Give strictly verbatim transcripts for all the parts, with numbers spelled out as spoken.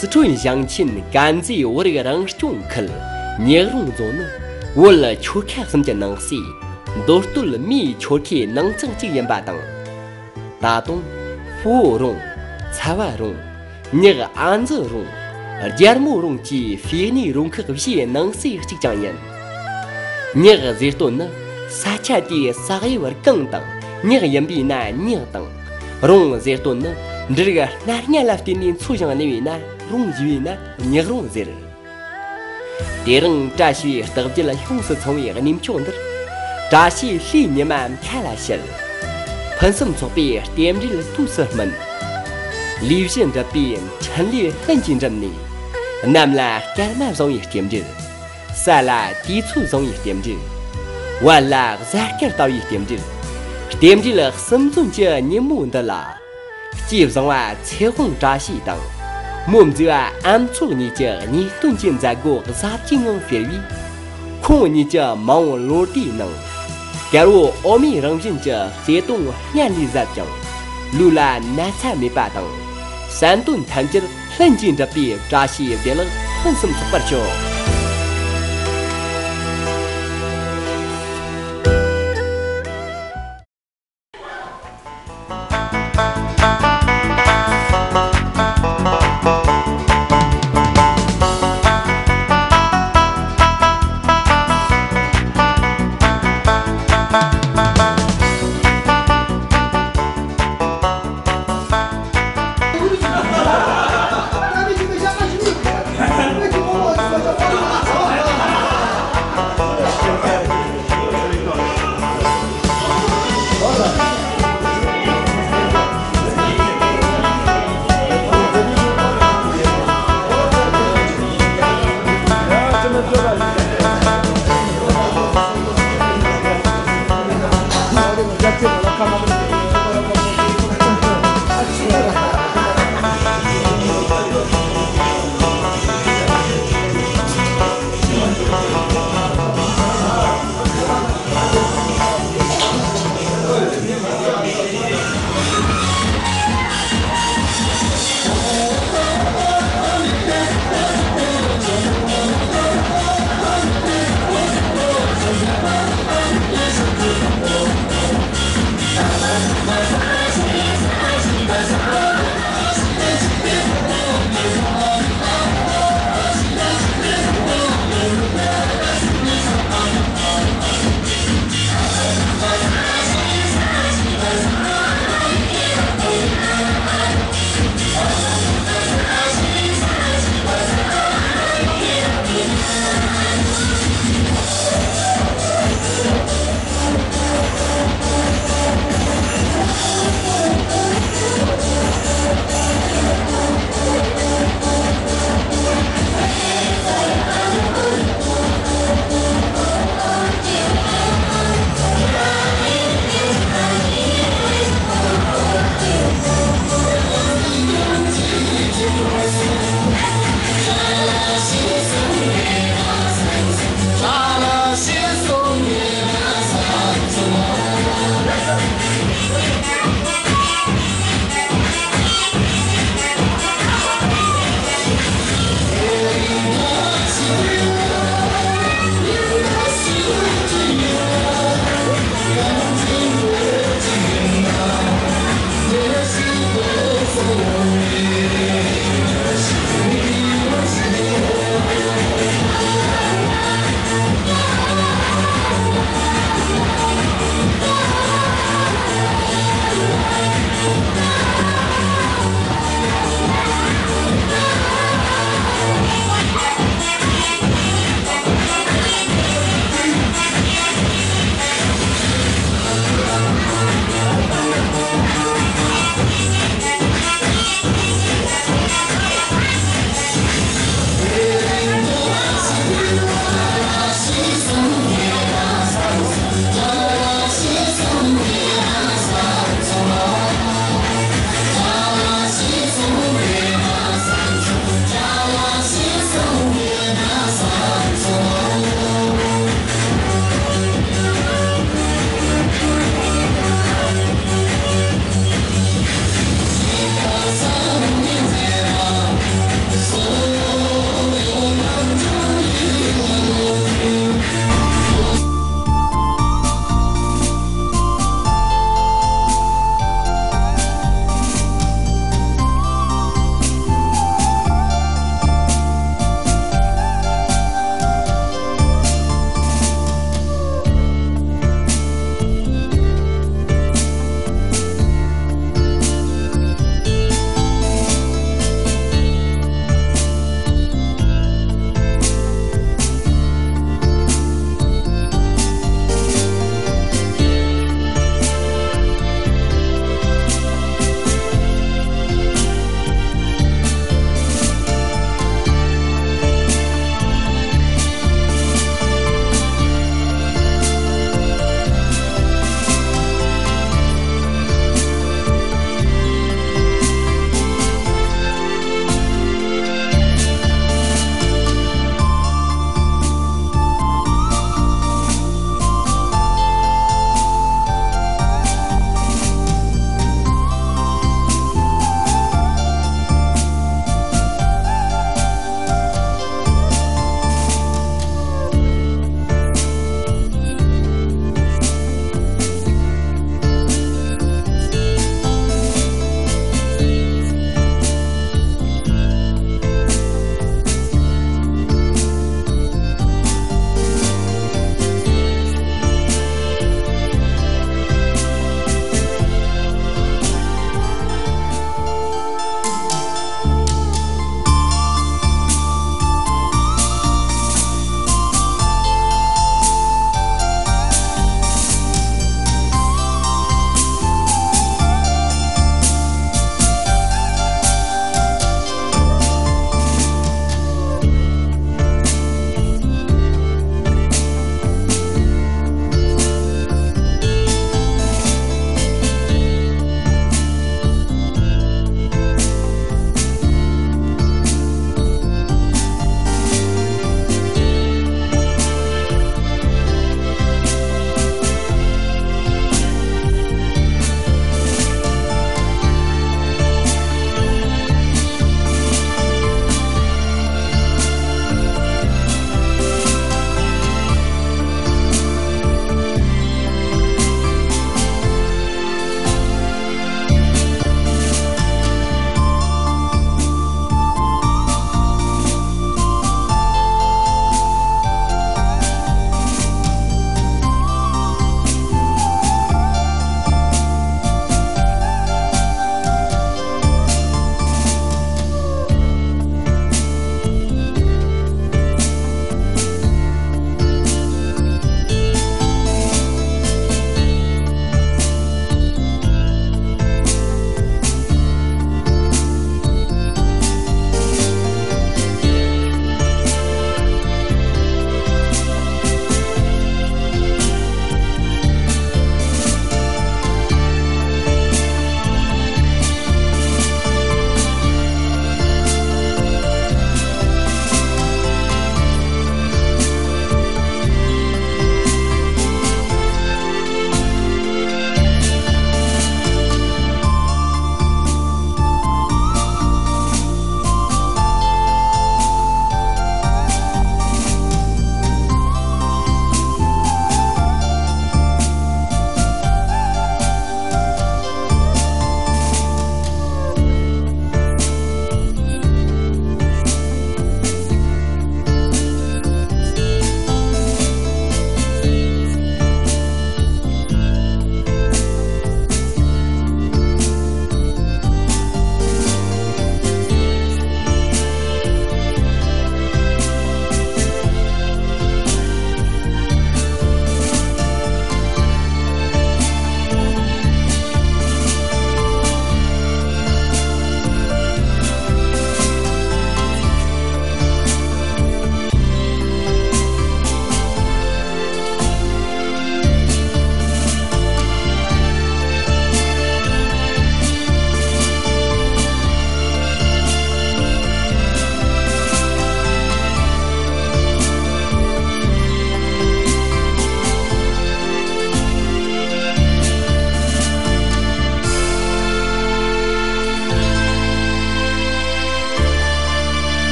སི་ཁྲོན་ཞིང་ཆེན་དཀར་མཛེས་བོད་རིགས་རང་སྐྱོང་ཁུལ་ཉག་རོང་རྫོང་ནི་བོད་ཆོལ་ཁ་གསུམ་གྱི་ནང་གསེས་མདོ་སྟོད་སྨད་ཆོལ་ཁའི་ནང་ཚན་གཅིག་ཡིན་པ་དང་། ད་དུང་ཕུ་བོ་རོང་། ཚ་བ་རོང་། ཉག་ཨ་འཛི་རོང་། རྒྱལ་མོ་རོང་བཅས་ཕུའུ་ནི་རོང་ཁག་བཞིའི་ནང་གསེས་གཅིག་ཀྱང་ཡིན། ཉག་ཟེར་དོན་ནི་ས་ཆ་དེའི་ས་དབྱིབས་གངས་དང་ཉག་ཡིན་པས་ན་ཉག་དང་། རོང་ཟེར་དོན་ནི་འབྲུ་རིགས་སྣ་ལྔ་ལ་བརྟེན་ནས་འཚོ་ཞིང་གནས་པས་ན་རོང་ཞེས་པས་ན་ཉག་རོང་ཟེར། དེ་རིང་བཀྲ་ཤིས་པའི་རྟགས་བརྒྱད་ཡོངས་སུ་ཚང་བའི་གནས་མཆོག་འདིར། བཀྲ་ཤིས་ལྷའི་ཉི་མ་མཁའ་ལ་ཤར། ཕུན་སུམ་ཚོགས་པའི་རྟེན་འབྲེལ་དུས་སུ་སྨིན། ལས་བཞི་འགྲུབ་པའི་འཕྲིན་ལས་ལྷུན་གྱིས་འགྲུབ་ནས། གནམ་ལ་སྐར་མ་བཟང་བའི་རྟེན་འབྲེལ། ས་ལ་དུས་ཚོད་བཟང་བའི་རྟེན་འབྲེལ། བར་ལ་གཟའ་སྐར་ལྟ་བུའི་རྟེན་འབྲེལ། རྟེན་འབྲེལ་གསུམ་འཛོམས་ཀྱི་ཉིན་མོ་འདི་ལ། སྐྱེས་བཟང་བ་ཚེ་དབང་བཀྲ་ཤིས་དང་། མོ་མཛེས་པ་ཨ་མཚོ་གཉིས་ཀྱི་གཉེན་སྟོན་གྱི་མཛད་སྒོ་གཟབ་རྒྱས་ངང་སྤེལ་བས། ཁོང་གཉིས་ཀྱི་མ་འོངས་ལོ་ཟླའི་ནང་། དཀར་བོ་འོ་མའི་རང་བཞིན་གྱི་བརྩེ་དུང་སྔར་ལས་ཟབ་ཅིང་། ལུས་ལ་ན་ཚ་མེད་པ་དང་། བསམ་དོན་ཐམས་ཅད་ལྷུན་གྱིས་འགྲུབ་པའི་བཀྲ་ཤིས་བདེ་ལེགས་ཕུན་སུམ་ཚོགས་པར་ཤོག།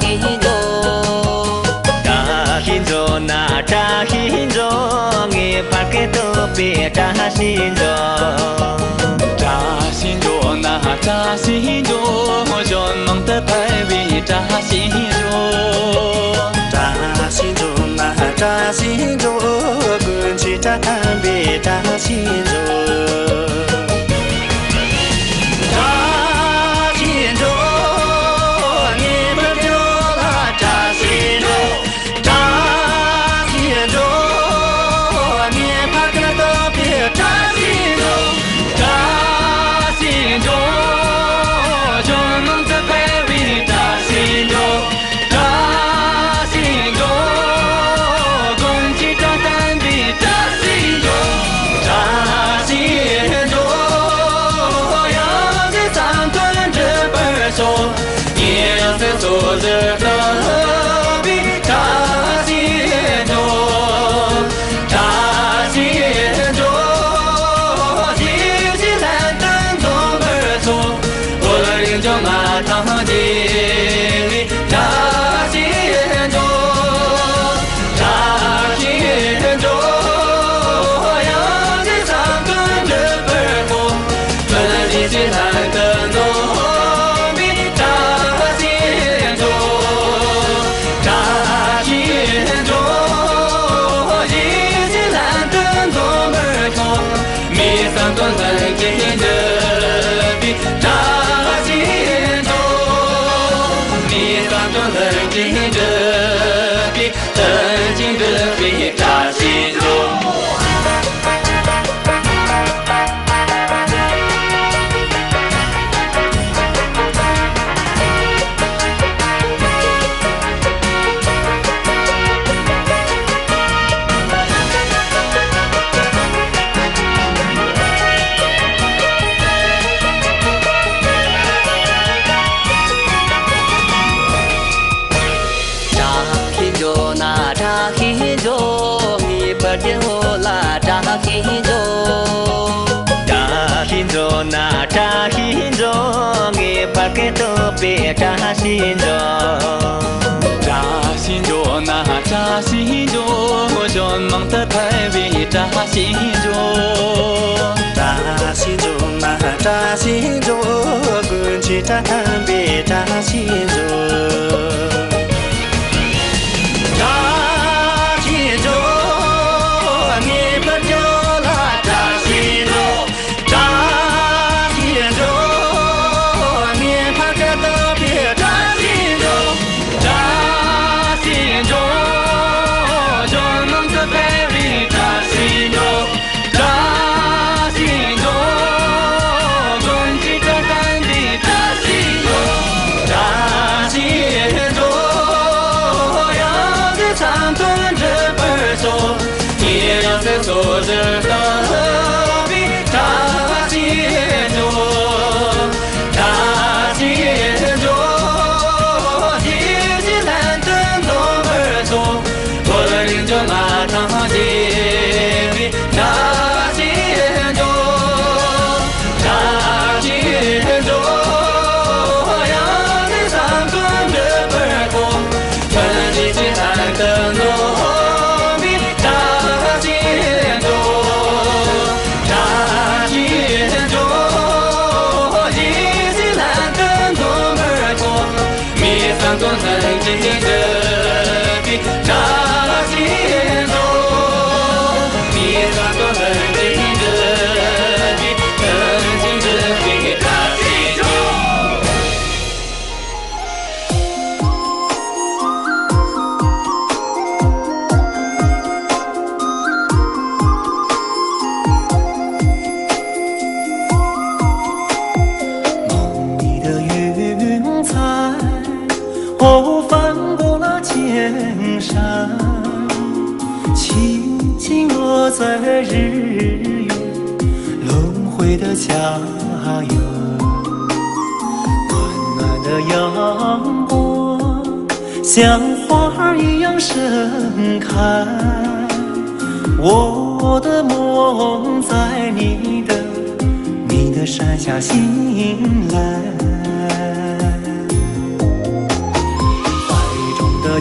ཞིང་འགྲོ། བཀྲ་ཤིས་འགྲོ་ན་བཀྲ་ཤིས་འགྲོ། ངའི་ཕ་སྐད་སྟོན་པའི་བཀྲ་ཤིས་འགྲོ། བཀྲ་ཤིས་འགྲོ་ན་བཀྲ་ཤིས་འགྲོ། གཞན་མང་དུ་ཕེབས་པའི་བཀྲ་ཤིས་འགྲོ། བཀྲ་ཤིས་འགྲོ་ན་བཀྲ་ཤིས་འགྲོ། ཀུན་གྱི་བཀྲ་དམ་པའི་བཀྲ་ཤིས་འགྲོ། བཀྲ་ཤིས་འགྲོ། ངའི་བུ་ཆུང་ལ་བཀྲ་ཤིས་འགྲོ། བཀྲ་ཤིས་འགྲོ། ངའི་ཕ་སྐད་སྟོན་པའི་བཀྲ་ཤིས་འགྲོ། བཀྲ་ཤིས་འགྲོ། གཞན་མང་དུ་ཕེབས་པའི་བཀྲ་ཤིས་འགྲོ། བཀྲ་ཤིས་འགྲོ། ཀུན་གྱི་བཀྲ་དམ་པའི་བཀྲ་ཤིས་འགྲོ། བཀྲ་ཤིས་འགྲོ། ཡང་སྲིད་བསམ་དོན་འགྲུབ་པར་ཤོག་ཉེ་སྲིད་ཚོགས་ཞིང་བསྟན་པའི་བཀྲ་ཤིས་འགྲོ། བཀྲ་ཤིས་འགྲོ། ཞི་ཞིང་ལྷན་དུ་འཛོམས་པར་ཤོག་བོད་རིགས་འབྱུང་ལྔ་ཐམས་ཅད་ཀྱི་བཀྲ་ཤིས་འགྲོ། བཀྲ་ཤིས་འགྲོ། ཡང་སྲིད་བསམ་དོན་འགྲུབ་པར་ཤོག་བོད་རིགས་ཞི་ཞིང་ལྷན་དུ་འཛོམས་པའི་བཀྲ་ཤིས་འགྲོ། བཀྲ་ཤིས་འགྲོ། ཞི་ཞིང་ལྷན་དུ་འཛོམས་པར་ཤོག་མིའི་བསམ་དོན་ལྷུན་གྱིས་འགྲུབ་པའི་བཀྲ་ཤིས་འགྲོ། མིའི་བསམ་དོན་ལྷུན་གྱིས་འགྲུབ་པའི། ལྷུན་གྱིས་འགྲུབ་པའི་བཀྲ་ཤིས་འགྲོ། བཀྲ་ཤིས་འགྲོ་ན་བཀྲ་ཤིས་འགྲོ། ངའི་བུ་རྒྱལ་པོ་ལ་བཀྲ་ཤིས་འགྲོ། བཀྲ་ཤིས་འགྲོ་ན་བཀྲ་ཤིས་འགྲོ། ངའི་ཕ་སྐད་སྟོན་པའི་བཀྲ་ཤིས་འགྲོ། བཀྲ་ཤིས་འགྲོ་ན་བཀྲ་ཤིས་འགྲོ། གཞན་མང་དུ་ཕེབས་པའི་བཀྲ་ཤིས་འགྲོ། བཀྲ་ཤིས་འགྲོ་ན་བཀྲ་ཤིས་འགྲོ། ཀུན་གྱི་བཀྲ་དམ་པའི་བཀྲ་ཤིས་འགྲོ། བཀྲ་ཤིས་འགྲོ། ངའི་བུ་ཆུང་ལ་བཀྲ་ཤིས་འགྲོ། བཀྲ་ཤིས་འགྲོ། ངའི་ཕ་སྐད་སྟོན་པའི་བཀྲ་ཤིས་འགྲོ། བཀྲ་ཤིས་འགྲོ། གཞན་མང་དུ་ཕེབས་པའི་བཀྲ་ཤིས་འགྲོ། བཀྲ་ཤིས་འགྲོ། ཀུན་གྱི་བཀྲ་དམ་པའི་བཀྲ་ཤིས་འགྲོ། བཀྲ་ཤིས་འགྲོ། ཡང་སྲིད་བསམ་དོན་འགྲུབ་པར་ཤོག་ཉེ་སྲིད་ཚོགས་ཞིང་བསྟན་པའི་བཀྲ་ཤིས་འགྲོ། བཀྲ་ཤིས་འགྲོ། ཞི་ཞིང་ལྷན་དུ་འཛོམས་པར་ཤོག་བོད་རིགས་འབྱུང་ལྔ་ཐམས་ཅད་ཀྱི་བཀྲ་ཤིས་འགྲོ། བཀྲ་ཤིས་འགྲོ། ཡང་སྲིད་བསམ་དོན་འགྲུབ་པར་ཤོག་ལྷུན་གྱིས་ལྷན་དུ་འཛོམས་པའི་བཀྲ་ཤིས་འགྲོ། བཀྲ་ཤིས་འགྲོ། ཞི་ཞིང་ལྷན་དུ་འཛོམས་པར་ཤོག་མིའི་བསམ་དོན་ལྷུན་གྱིས་འགྲུབ་པའི་བཀྲ་ཤིས་འགྲོ། མིའི་བསམ་དོན་ལྷུན་གྱིས་འགྲུབ་པའི་ལྷུན་གྱིས་འགྲུབ་པའི་བཀྲ་ཤིས་འགྲོ།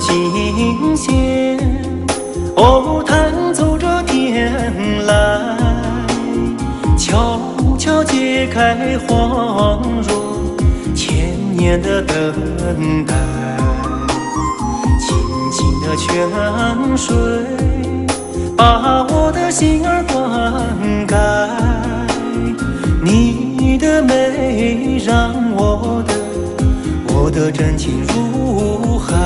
琴弦，哦，弹奏着天籁，悄悄揭开恍若千年的等待。清清的泉水，把我的心儿灌溉。你的美让我的，我的真情如海。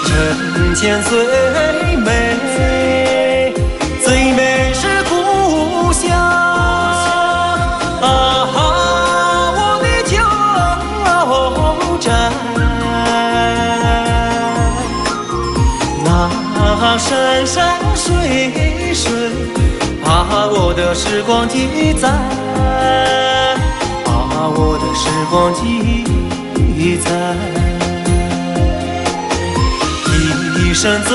人间最美，最美是故乡。啊，我的家。 那山山水水，把我的时光记载，把我的时光记载。一生最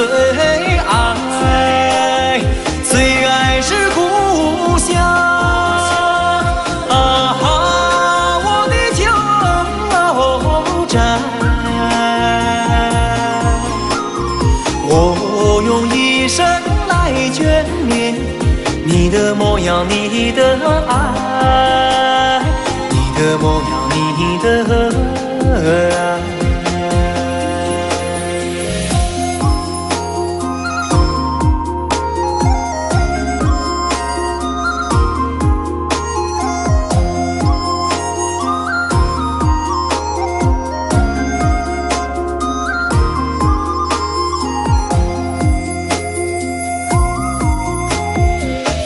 爱，最爱是故乡。啊，我的家。 我用一生来眷恋你的模样，你的爱，你的模样，你的爱。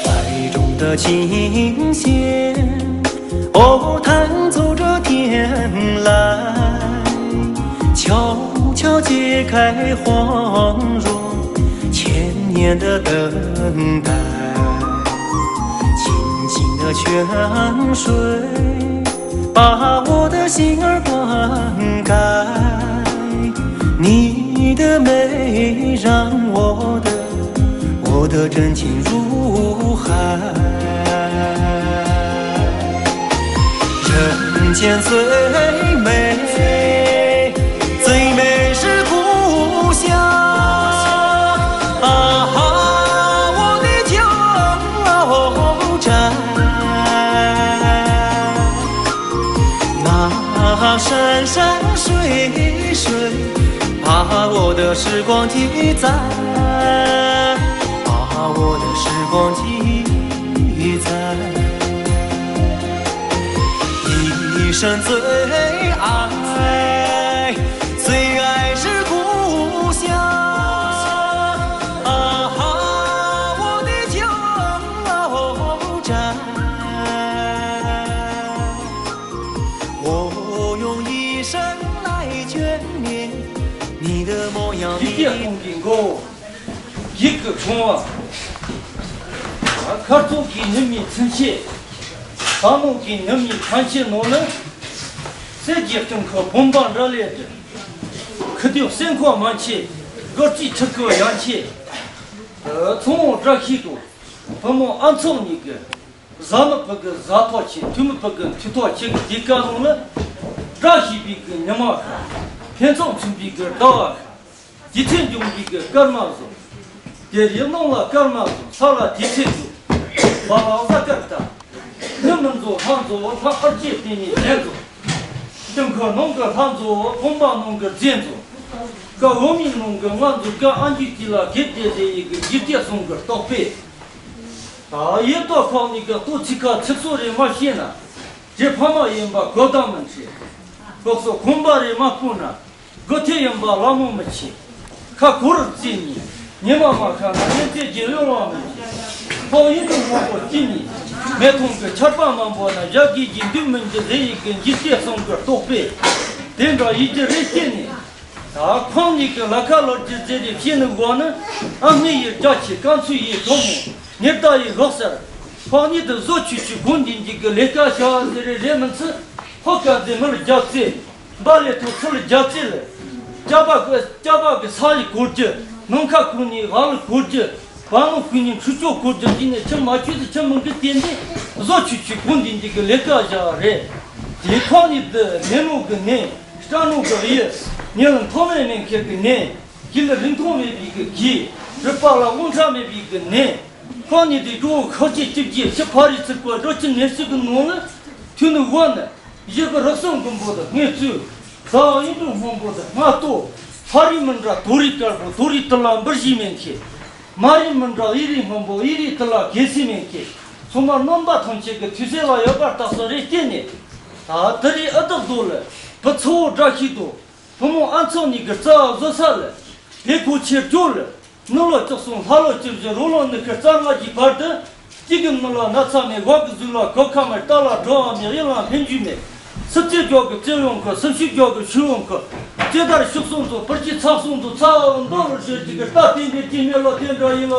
怀中的琴弦，哦，弹奏着天籁，悄悄揭开恍若千年的等待。清清的泉水， 把我的心儿灌溉。你的美让我的，我的真情如海。人间最美，最美是故乡。啊，我的家。 那山山水水，把我的时光记载，把我的时光记载。一生最爱，最爱是故乡。啊，我的家。 我用一生来眷恋你的模样。 ཡིག་བརྒྱ་སྟོང་གི་མགོ་བོ། ཡིད་ཀྱི་ཕུང་བོ། ཁ་རྩང་གི་ཉི་མའི་ཚུན་ཆད། ས་ནང་གི་ཉི་མའི་ཐང་ཆེན་ནང་ལ། གསེར་གྱི་སྤྲིན་ཁོག་བུམ་པ་འདྲ་ལས་བྲིས། ཁུ་རྡུལ་སེར་ཁོག་མན་ཆད། སྒོར་རྩིས་ཁྲི་ཁོག་ཡན་ཆད། ཚོང་བ་བཀྲ་ཤིས་དང་བུ་མོ་ཨ་ཚོགས་གཉིས་ཀྱི། བཟའ་མི་ཕོ་གི་བཟའ་ཐོག་ཆེ། འཐུས་མི་ཕོ་གི་འཐུས་ཐོག་ཆེ་གི་དུས་སྐབས་ནང་ལ། བཀྲ་ཤིས་པའི་གི་ཉི་མ་ཤར། ཕུན་ཚོགས་མཚོན་པའི་གི་ཟླ་བ་ཤར། དུས་ཚོད་འབྱུང་བའི་གི་སྐར་མ་བཟོ། དེ་རིང་གླིང་ལ་སྐར་མ་བཟོ། ས་ལ་དུས་ཚོད་བཟོ། བ་ལ་གཟའ་སྐར་ལྟ། ཉི་མ་མཛོ་ལྷ་མཛོ། ལྷ་ཨར་གྱི་སྟེང་ནས་གཞན་མཛོ། དུས་འཁོར་ནང་གི་ལྷ་མཛོ། བུམ་པ་ནང་གི་རྫས་མཛོ། ཀ་འོ་མའི་ནང་གི་ང་མཛོ། ཀ་ཨ་མཆོག་དཀྱིལ་ལ་གེ་དེ་རེ་ཡི་གི་འཇིག་རྟེན་གསུམ་གི་རྟོག་པས། ད་ཡེ་ཏོ་ཁོག་ནས་གི་ལྟོ་ཚིག་ཁ་ཚིག་སོ་རེ་མ་ཤེས་ན། རྗེ་ཕ་མ་ཡིན་པ་གོ་བརྡ་མི་འཕྲད། ལྐོག་སོ་ཁོམ་པ་རེ་མ་སྤུངས་ན། སྒོ་ཐེ་ཡིན་པ་ལ་མོ་མི་ཆེ། ཁ་ཁོ་རུ་བརྩིས་ནས་ཉི་མ་མ་ཤར་ན། གཉེན་ཚན་གྱི་གཡོ་བ་མི་འཇིགས། ཕོག་ཡིན་དུ་མང་པོ་སྐྱིད་ནས། མེ་ཐོང་གི་ཆར་པ་མང་པོ་ན། ཞག་གི་གི་འདུག་མི་འཇིགས་རེ་ཡི་གི་འཇིག་རྟེན་གསུམ་གི་རྟོག་པས། དེ་འདྲ་ཡིད་ཀྱི་རེ་སྐྱེས་ནས། ད་ཁོང་གཉིས་ཀྱི་ལ་ཁ་ལོ་རྒྱུ་རྩེ་རེ་བྱས་ནས་བསྒོ་ན། ཨ་མྱེས་ཡི་རྒྱ་ཆེ། རྐང་ཚུགས་ཡི་གྲོགས་མོ། ཉི་ཟླ་ཡི་ལོ་གསར། ཁོང་གཉིས་དུ་བཟོ་ཆུ་ཆུ་དགུང་འདི་འཇིག་གི་ལས་ཀ་བྱ་བ་ཟེར་རེ་རེ་མི་ཚུ། ཧོ་ཀ་ཟེར་མི་ལ་རྒྱ་རྩེ། འབའ་ལེ་ཐུག་ཚུ་ལ་རྒྱ་རྩེ་ལ། སྐྱ་བ་གི་སྐྱ་བ་གི་ས་ཡི་གོར་རྒྱུ། ནམ་མཁའ་ཁུག་ནས་ཧང་ལ་གོར་རྒྱུ། བ་ལང་ཁུག་ནས་ཁྲུ་ཅོ་གོར་རྒྱུ། འདི་ནས་ཆུ་མ་ཆུ་དུ་ཆུ་མི་འགི་སྟེ་འདི། བཟོ་ཆུ་ཆུ་དགུང་འདི་འཇིག་གི་ལས་ཀ་བྱ་བ་རེད། དེ་ཁོང་གཉིས་དུ་ནེ་ལོ་གི་ནེ། སྐྲ་ནོར་གྱི་གཡུལ། ཉིན་ལ་མཐོ་དམན་མེད་མཁན་གྱི་ནད། ཡིད་ལ་རིན་གོང་མེད་པའི་གི་གོས། རུས་པ་ལ་དབང་ཆ་མེད་པའི་གི་ནད། ཁོང་ཉིད་དེ་འགྲོ་བའི་ཁ་ལྕེ་གཅིག་གིས་ཕྱི་ཕ་རི་ཚུགས་པ་འགྲོ་ཆུ་ནས་ཤིག་གི་ནང་ལ་ཐུག་ནི་བ་ནི། གཞི་གི་རུ་གསུམ་མགོན་པོ་དང་ལྔའི་གཙོས། ཟླ་བ་གཡུང་དྲུང་སྔོན་པོ་དང་ལྔ་སྟོབས། ཕ་རི་མི་འདྲ་དོ་རི་དཀར་པོ་དོ་རི་ཏི་ལ་འབུར་བཞི་མེད་མཁན། མ་རི་མི་འདྲ་གཡུ་རི་སྔོན་པོ་གཡུ་རི་ཏི་ལ་གལ་སྲིད་མེད་མཁན། ཚང་མ་རྣམ་པ་ཐམས་ཅད་ཀྱི་ཐུགས་སྲས་ལ་ཡོད་པར་རྟགས་སུ་རེ་བལྟས་ནས། ད་དེ་རིང་ཨ་བདག་རྡོ་ལ་བུ་ཚ་བོ་བཀྲ་ཤིས་དང་། བུ་མོ་ཨ་ཚང་གཉིས་ཀྱི་རྩ་བ་བཟོ་ས་ལ། དེ་ཁོ་ཆེར་སྐྱོ་ལ། ནུ་ལོ་བཅུ་གསུམ་ལྷ་ལོ་བཅུ་བཞི་རོ་ལོ་ནི་ཁི་རྩ་ལྔ་གི་བར་དུ། གཅིག་གི་ནུ་ལོ་ན་ཚ་མེད། བག་གི་གཟུགས་ལ་གོ་ཁ་མེད། རྟ་ལ་འགྲོ་བ་མེད། གཡུལ་ལ་ལྷན་རྒྱུ་མེད། སྲིད་ཅེས་རྒྱོག་གི་བཅུ་ཡོང་གི། སྲིད་ཤུགས་རྒྱོག་གི་ཤུགས་ཡོང་གི། ཇི་ལྟར་ཤུགས་སོང་ཚོ་བར་གྱི་ཚགས་སོང་ཚོ་ཚ་བ་འདོར་རུ་བྱེད་ཀྱི་རྟ་བསྟན་པའི་དཀྱིལ་མེ་ལོ་དེ་འདྲ་ཡིན་ལ།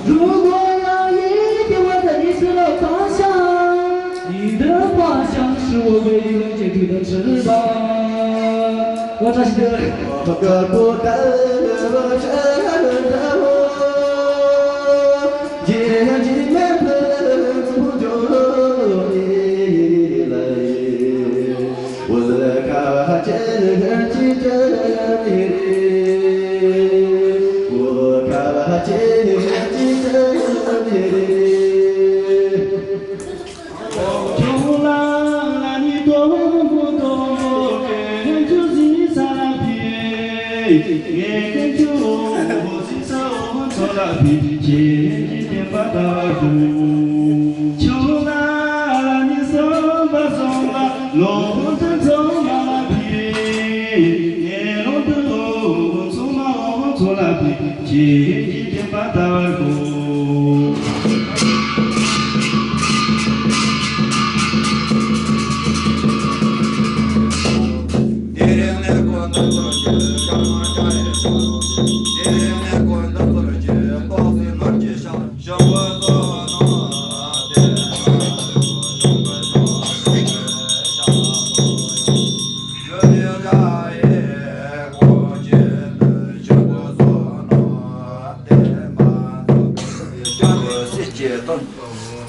如果有一天我在你死了方向，你的画像是我唯一能解读的翅膀。我扎西德。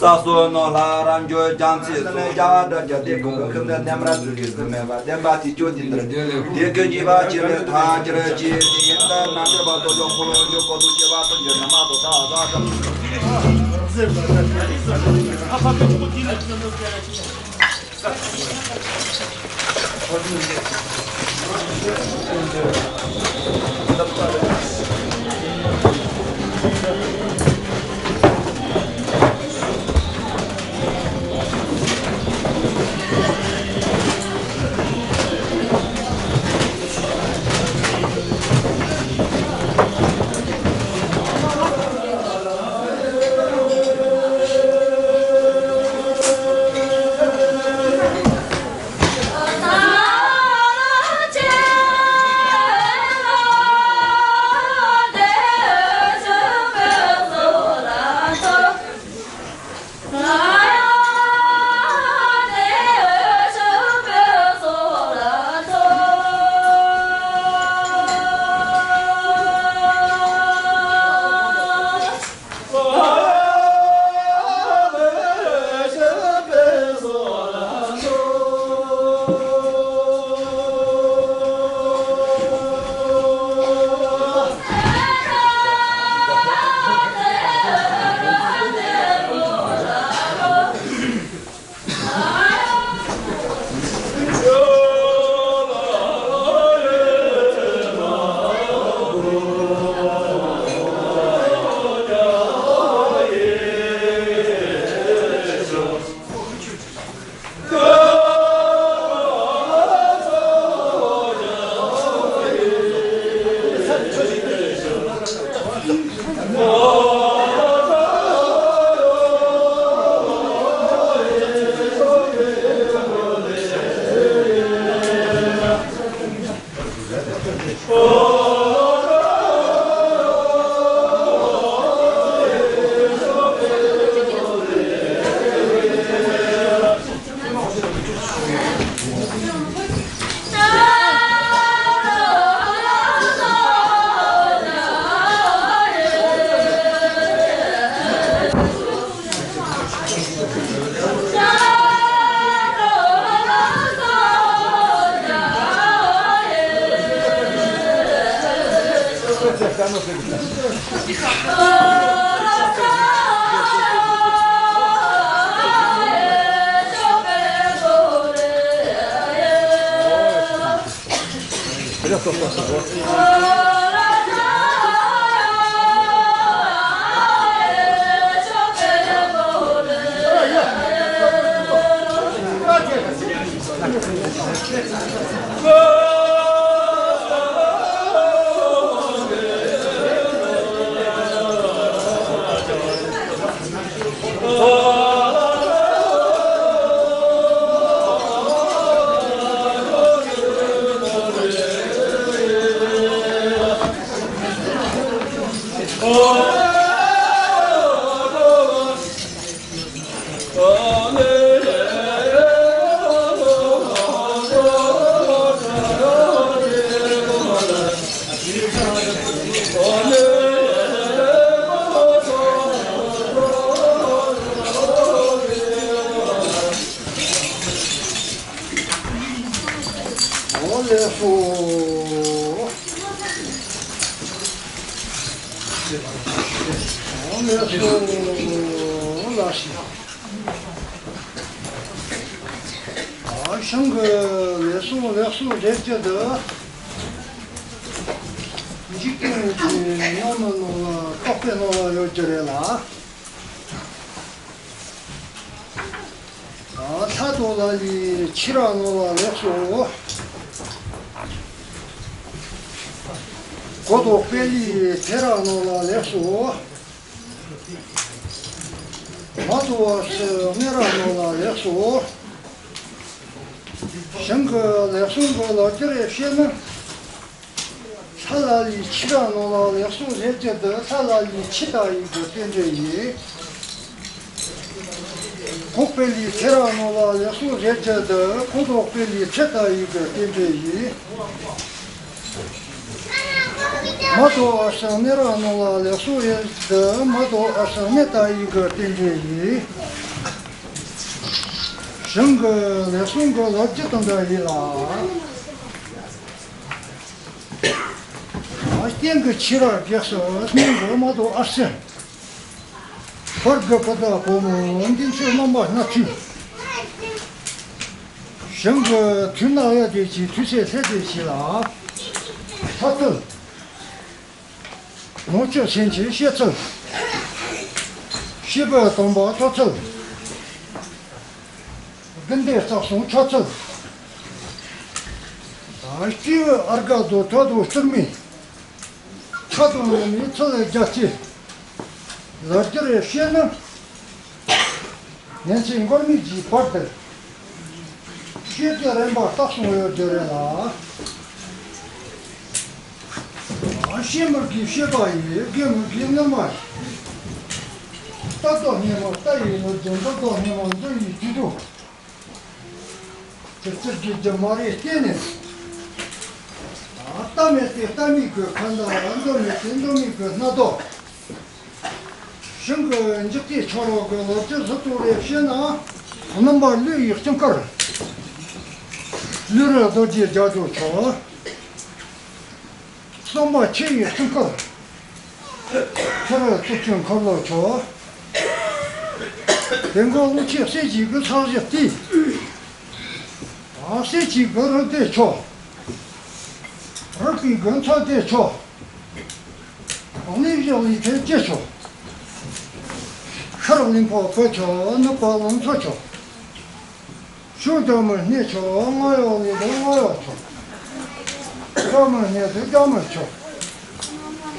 རྩ་སོ་ནོ་ལྷ་རབ་འབྱོར་རྒྱ་མཚོའི་གསུང་རྒྱ་བ་སྒྲ་རྒྱ་སྡེ་དགོན་པའི་ཁྱིམ་ཚང་སྣེ་མ་ར་ཚུལ་གྱི་གཟུགས་མེད་པ་བདེན་པ་དེ་སྐྱོ་དེ་འདིར་དེ་ཀུན་གྱིས་པ་ཅི་ལས་ཐམས་ཅད་ཀྱི་དེ་ཡིན་ལྟར་ན་འདོད་པ་དོ་ཅོག་འཁོར་ལོ་འཇུག་གོ་ཐུག་བྱེད་པ་ཐམས་ཅད་ན་མ་དོ་ད་ཟ་ད། ལེགས་སོ་ལགས་ཤིག་ཞང་གི་ལེགས་སོ་ལེགས་སོ་ཟེར་རྒྱུ་འདི། འཇིག་རྟེན་གྱི་ནང་མི་ནང་ལ་རྟོག་པའི་ནང་ལ་ཡོད་རྒྱུ་རེད་ལ། ལྷ་དང་ལ་ལའི་ཁྱི་ར་ནང་ལ་ལེགས་སོ། གོ་དང་དཔེ་ལའི་ཚེ་ར་ནང་ལ་ལེགས་སོ། མ་དང་བ་སི་གནས་ར་ནང་ལ་ལེགས་སོ། ཞང་གི་ལེགས་སོ་གི་ལོ་རྒྱུས་རེ་བཤད་ན། ལྷ་ལ་ལའི་ཁྱི་ར་ནང་ལ་ལེགས་སོ་ཟེར་རྒྱུ་འདི་ལྷ་ལ་ལའི་ཁྱི་ལྟ་ཡི་གི་རྟེན་འབྲེལ་ཡིན། གོ་དཔེ་ལའི་ཚེ་ར་ནང་ལ་ལེགས་སོ་ཟེར་རྒྱུ་འདི་གོ་དང་དཔེ་ལའི་ཚེ་ལྟ་ཡི་གི་རྟེན་འབྲེལ་ཡིན། མ་དང་བ་སི་གནས་ར་ནང་ལ་ལེགས་སོ་ཟེར་རྒྱུ་འདི་མ་དང་བ་སི་གནས་ལྟ་ཡི་གི་རྟེན་འབྲེལ་ཡིན། ཞང་གི་ལེགས་སོ་གི་ལོ་རྒྱུས་དེ་འདྲ་ཡིན་ལ། རྟེན་གྱི་ཁྱི་ར་རྒྱལ་སྲས་སྙིང་གི་མ་དང་ཨ་སྲས། བར་གྱི་བུ་དང་བུ་མོ་འདི་ཚོ་རྣམ་པ་སྣ་ཚོགས། ཞང་གི་དུས་ནག་ཡ་དེ་ཆེ་དུས་ཚེ་ལྷས་དེ་ཆེ་ལ། ཐ་ཐུལ། ནོར་ཆུ་སེམས་ཀྱི་བཤད་ཚུལ། སྐྱེས་བུ་དམ་པ་ཐོབ་ཚུལ། དགེ་འདུན་རྩ་གསུམ་ཆོག་ཚུལ། སྐྱེས་བུ་ཨར་ག་དང་ཐོ་དང་སྟུར་མི། ཁྲ་དང་ནུ་མའི་ཚུལ་ལས་རྒྱ་སྐྱེད། ལོ་རྒྱུས་རེ་བཤད་ན། ཉན་ཆེན་མགོན་མེད་ཀྱི་བར་དུ། བཤད་རྒྱུ་རིམ་པ་བརྟག་སོང་ཡོད་རྒྱུ་རེད་ལ། བཤད་མི་དགོས་བཤད་པ་ཡིན། རྒན་མི་དགོས་རྣལ་མ་ཡིན། རྟ་རྡོ་སྙེ་མོ་རྟ་ཡི་ལོ་རྒྱུས། མདོ་རྡོ་སྙེ་མོ་མདོ་ཡི་དུས་དུ། དེ་ཚོ་རྒྱུ་རྒྱུ་མ་རེད་བལྟས་ནས། རྟ་མེད་དེ་རྟ་མི་དགོས་ཁ་མདའ། མདོ་མེད་དེ་མདོ་མི་དགོས་སྣ་རྡོ། ཞང་གི་འཇིག་རྟེན་ཆོས་རབ་ཀྱི་ལོ་རྒྱུས་ཟུར་དུ་རེ་བཤད་ན། རྣམ་པ་ཀླུ་ཡི་དཀྱིལ་འཁོར། ཀླུ་རི་རྡོ་རྗེ་རྒྱ་མཚོ་མཆོག། གསུམ་པ་ཆུ་ཡི་དཀྱིལ་འཁོར། ཆུ་རི་རྩུབ་ཀྱི་འཁོར་ལོ་མཆོག། དེ་མགོ་ཀླུ་ཆེན་གསེར་གྱི་གི་ཕྱག་བཞི་སྟེ། ཨ་གསེར་གྱི་གི་རུ་སྡེ་མཆོག། རུ་པའི་གི་མཚོ་སྡེ་མཆོག། གླིང་བཞི་གླིང་ཕྲན་བཅུ་མཆོག། ཤར་གླིང་ཕོ་བུ་མཆོག། ནུབ་པ་ལང་ཚོ་མཆོག། ཞུང་རྒྱ་མི་སྣེ་མཆོག། རྔ་ཡབ་གླིང་དུ་རྔ་ཡབ་མཆོག། རྒྱ་མི་སྣེ་དུ་རྒྱ་མི་མཆོག།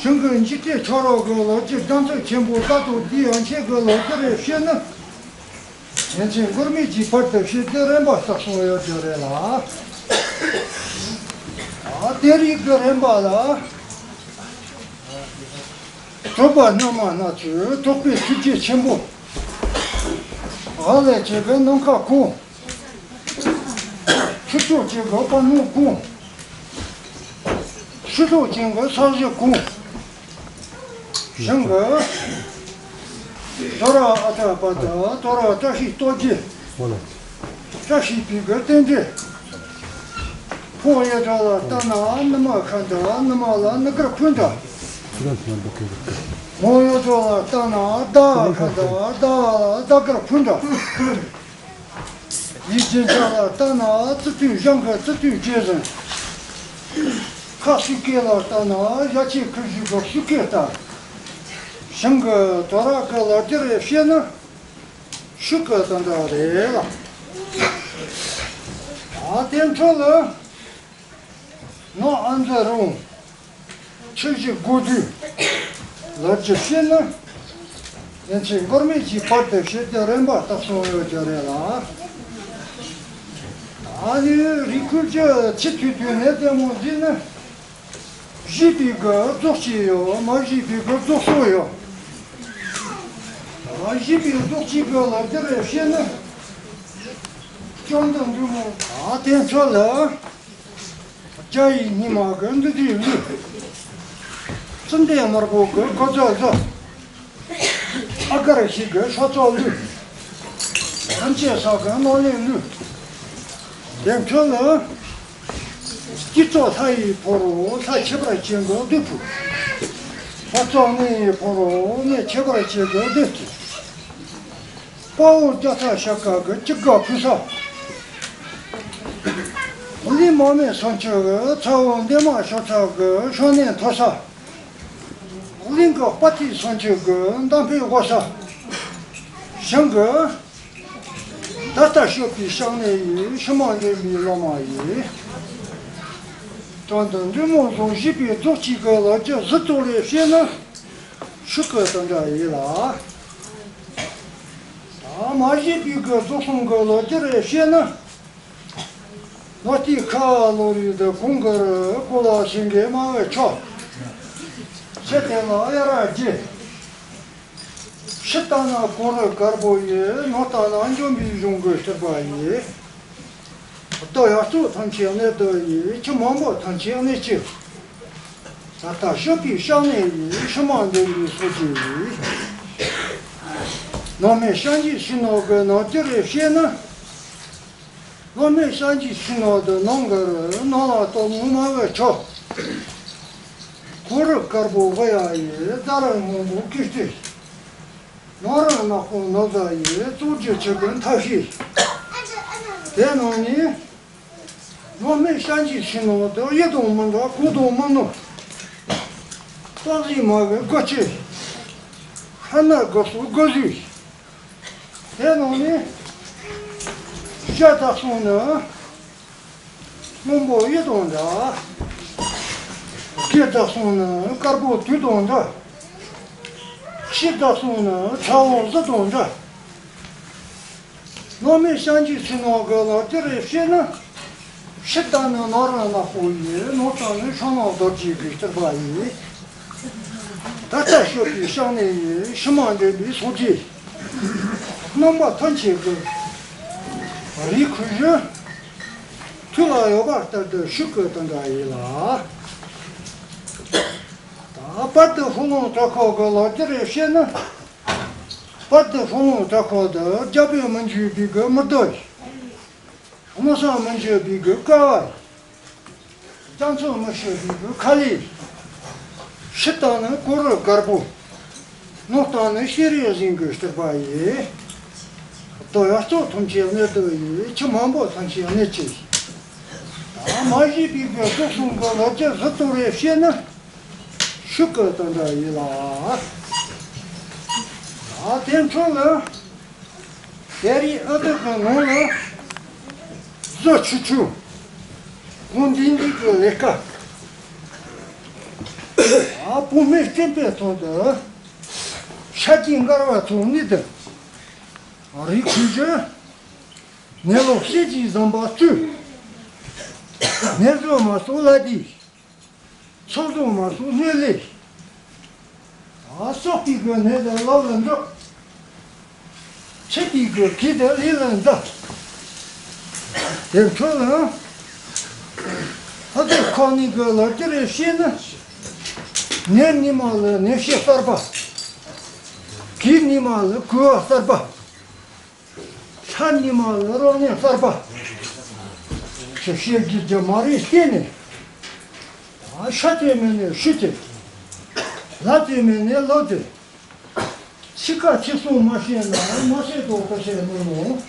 ཞང་གི་འཇིག་རྟེན་ཆོས་རབ་ཀྱི་ལོ་རྒྱུས་རྒྱ་མཚོ་ཆེན་པོ་ལྟ་དང་དེའི་ཡན་ཆད་ཀྱི་ལོ་རྒྱུས་རེ་བཤད་ན། ཉན་ཆེན་མགོན་མེད་ཀྱི་བར་དུ་བཤད་རྒྱུ་རིམ་པ་བརྟག་སོང་ཡོད་རྒྱུ་རེད་ལ། ཨ་དེ་རིགས་ཀྱི་རིམ་པ་ལ། གྲུབ་པ་སྣ་མང་སྣ་ཚོགས་རྟོགས་པའི་ཐུགས་རྗེ་ཆེན་པོ། ཨ་ལས་བྱེད་པའི་ནམ་མཁའ་གང་། ཆུ་སྐྱོགས་ཅན་གྱི་པ་སྣོད་གང་། ཆུ་སོགས་ཅན་གྱི་ས་གཞི་གང་། ཞང་གི། དོ་ར་ཨ་ཏ་པ་ཏ། དོ་ར་བཀྲ་ཤིས་རྡོ་རྗེ། བཀྲ་ཤིས་པའི་གི་རྟེན་འབྲེལ། ཕོ་ཡི་གྲལ་ལ་ལྟ་ན་ནུ་མ་ཁ་འདྲ། ནུ་མ་ལ་ནུ་དཀར་ཕུ་འདྲ། མོ་ཡི་གྲལ་ལ་ལྟ་ན་ཟླ་བ་ཁ་འདྲ། ཟླ་བ་ལ་ཟླ་དཀར་ཕུ་འདྲ། ཡིད་ཀྱི་ཆ་ལ་ལྟ་ན་རྩི་ཏོའི་ཞང་གི་རྩི་ཏོའི་རྗེས་ཟིན། ཁ་སུ་སྐེ་ལ་ལྟ་ན་ཞ་ཆེ་ཁུ་བཞི་གི་སུ་སྐེ་ལྟ། ཞང་གི་དོ་ར་གི་ལོ་རྒྱུས་རེ་བཤད་ན། ཤུགས་ཀྱི་དོན་དག་རེད་ལ། ཨ་དེ་འཕྲོ་ལ། ནོ་ཨ་མཛད་རུང་། ཆུ་བཞི་སྒོ་བསྡུས། ལོ་རྒྱུས་བཤད་ན། ཡན་ཆད་མགོར་མེད་ཀྱི་བར་དུ་བཤད་རྒྱུ་རིམ་པ་བརྟག་སོང་ཡོད་རྒྱུ་རེད་ལ། ཨ་ནི་རི་ཁུལ་གྱི་ཆུ་དུས་དུས་ནས་ལྟད་མོ་བཟོས་ན། བཞེས་པའི་གི་རྫོགས་ཆེན་ཡོད། མ་བཞེས་པའི་གི་རྫོགས་སོ་ཡོད། བཞེས་པའི་རྫོགས་ཆེན་གི་ལོ་རྒྱུས་རེ་བཤད་ན། བཅོམ་ལྡན་འདུས་མོ་ཨ་དེ་ཚོ་ལ། རྒྱ་ཡི་ཉི་མ་གི་འདུ་འཛི་ལུས། བཙུན་ལྡན་དམར་པོ་གི་གོ་ཚོད་བཟོ། ཨ་གར་ཞིག་གི་སྲོག་ཆགས་ལུས། ཐམས་ཅད་ས་གི་ནོར་ལས་ལུས། དེ་འཕྲོ་ལ། སྤྱི་ཚོགས་ལྷ་ཡི་ཕོ་རོག་ལྷ་ཁྱད་པར་ཅན་གི་བདུད་ཕུ། ཕ་ཚང་ནི་ཕོ་རོག་ནི་ཁྱད་པར་ཆེ་གི་སྡེ་ཚུ། དཔའ་བོ་རྒྱ་ཚ་ཞབས་དཀར་གི་སྐྱིད་དགའ་ཕུལ་ས། གླིང་མ་སྨད་ས་ཆུ་གི་ཚ་བོ་འདན་མ་ཤོར་ཚ་གི་ཤོར་ནས་མཐོ་ས། གླིང་གི་དཔའ་ཐིག་ས་ཆུ་གི་མདའ་འཕེན་དབོར་ས། ཞང་གི་ད་ལྟ་ཤོད་པའི་ཤག་ནས་ཡིན། ཤི་མ་འདྲེན་པའི་བླ་མ་ཡིན། དོན་དུ་འདྲེ་མོ་བཟུང་བཞིས་པའི་རྫོགས་ཆེན་གྱི་ལོ་རྒྱུས་གཟུ་ཐོག་རེ་བཤད་ན་ཤུགས་ཀྱི་དོན་འདྲ་ཡིན་ལ། ད་མ་བཞེས་པའི་གི་རྫོགས་སོང་གི་ལོ་རྒྱུས་རེ་བཤད་ན། ལོ་རྟིང་ཁ་ལོ་རེ་དུ་གོང་གི་རུ་གོ་ལ་ཞིང་གི་མ་བའི་ཆོག་ཚེ་དེ་ལ་ཡ་ར་རྗེ། ཕྱི་ལྟ་ན་གོ་རུ་དཀར་པོ་ཡི། ནང་ལྟ་ན་འཇོམས་པའི་གཞུང་གི་སྟོན་པ་ཡི། རྡོ་ཡར་ཚོགས་ཐམས་ཅད་གནས་དུ་ཡི། ཆུ་མང་པོ་ཐམས་ཅད་གནས་ཆེ། ད་ལྟ་ཤོད་པའི་ཤག་ནས་ཡི། ཤི་མ་འདྲེན་པའི་སོ་སྐྱེ་ཡི། ནང་མི་ཤང་གི་ཤི་ནོ་གི་ནང་དེ་རེ་བཤད་ན། ལོ་མེ་ཤང་གི་ཤིང་ནང་དུ་ནང་གི་རུ་ནང་ལ་གཏོར་མ་མ་བའི་ཆོག་གོ་རུ་དཀར་པོ་བ་ཡ་ཡི། རྫ་ར་སྔོན་པོ་ཀིར་ཏི། ནང་ར་ནག་པོ་ནོར་བཟའ་ཡི། གཙོ་རྒྱུ་ཆེ་གི་མཐའ་བཞི། དེ་ནང་ནི་ལོ་མེ་ཤང་གི་ཤིང་ནང་དུ་གཡུ་དང་མི་འདྲ་གོ་དང་མི་ནོར། སྟག་གཟིག་མ་བའི་སྒོ་ཆེ། ཧ་ན་དགུ་སོ་དགུ་བཞི། དེ་ནང་ནས་ཤ་བདག་སོང་ནི་སྔོན་པོ་གཡུ་དང་འདྲ། སྒྱེ་བདག་སོང་ནི་དཀར་པོ་དུག་དང་འདྲ། ཤི་བདག་སོང་ནི་ཚ་བོ་གཟི་དང་འདྲ། ནང་མི་ཤང་གི་ཤིང་ནང་གི་ལོ་རྒྱུས་རེ་བཤད་ན། ཕྱི་ལྟ་ནི་ནང་ར་ནག་པོ་ཡི། ནང་ལྟ་ནི་ཤོང་ནག་རྡོ་རྗེ་གི་སྟོན་པ་ཡི། ད་ལྟ་ཤོད་པའི་ཤག་ནས་ཡི། ཤི་མ་འདྲེན་པའི་སོ་སྐྱེ། རྣམ་པ་ཐམས་ཅད་ཀྱི་རིགས་ཁུ་བཞི། ཐུགས་ལ་ཡོད་པ་ལྟར་དུ་ཤུགས་ཀྱི་དོན་འདྲ་ཡིན་ལ། ད་བར་དུ་ཧྥུ་ལུང་བྲག་ཁོག་གི་ལོ་རྒྱུས་རེ་བཤད་ན། བར་དུ་ཧྥུ་ལུང་བྲག་ཁོག་ཏུ་རྒྱལ་པོས་མི་འཇུས་པའི་གི་མི་རྡོ། མི་སང་མི་འཇུས་པའི་གི་ཀ་བ། རྒྱ་མཚོ་མི་ཤོད་པའི་གི་ཁ་ལི། ཕྱི་ལྟ་ནི་གོ་རུ་དཀར་པོ། ནང་ལྟ་ནི་ཤེས་རིག་གཟིགས་གི་སྟོན་པ་ཡི། རྡོ་ཡར་ཚོགས་ཐམས་ཅད་གནས་དུ་ཡི། ཆུ་མང་པོ་ཐམས་ཅད་གནས་ཆེ། ད་མ་བཞེས་པའི་གི་རྫོགས་སོང་གི་ལོ་རྒྱུས་གཟུ་ཐོག་རེ་བཤད་ན། ཤུགས་ཀྱི་དོན་འདྲ་ཡིན་ལ། ད་དེ་འཕྲོ་ལ། ཤེས་རིག་ཨ་ཏི་གི་ནང་ལ་བཟོ་ཆུ་ཆུ། གོང་འདི་འདི་གི་ལས་ཀ། ཨ་བུ་མོའི་སྐྱེ་འཕེལ་ཐོག་ཏུ་ཤ་ཀྱི་མགར་བ་ཚོ་ནི་དུ། རིགས་ཁུ་ཆུ། ནེ་ལོ་ཤེས་ཀྱི་ཟམ་པ་བཅུ། ནེ་བཟོ་མ་སོ་ལ་དི། ཚོགས་རྫོང་མ་སོགས་སྣོད་ལས། ཨ་སོག་པའི་གི་གནས་དང་ལག་ལ་འགྲོ། ཆེ་པའི་གི་གི་དང་ལས་ལ་འདའ། དེ་འཕྲོ་ལ། ཨ་ཏི་ཁོ་ནི་གི་ལོ་རྒྱུས་རེ་བཤད་ན། ནེ་ཉི་མ་ལ་ནེ་ཤེས་གསར་པ། གི་ཉི་མ་ལ་གུ་བ་གསར་པ། ཤ་ཉི་མ་ལ་རོགས་ནས་གསར་པ། ཁྱེད་ཤེས་ཀྱི་རྒྱུ་མ་རེད་ཤེས་ནས། ཤ་དེ་མེད་ནས་ཤུ་དེ། ལ་དེ་མེད་ནས་ལོ་དེ། ཕྱི་ཁ་ཕྱི་སོང་མ་ཤེས་ན་མ་ཤེས་དོ་ཁ་ཤས་མི་ནོ།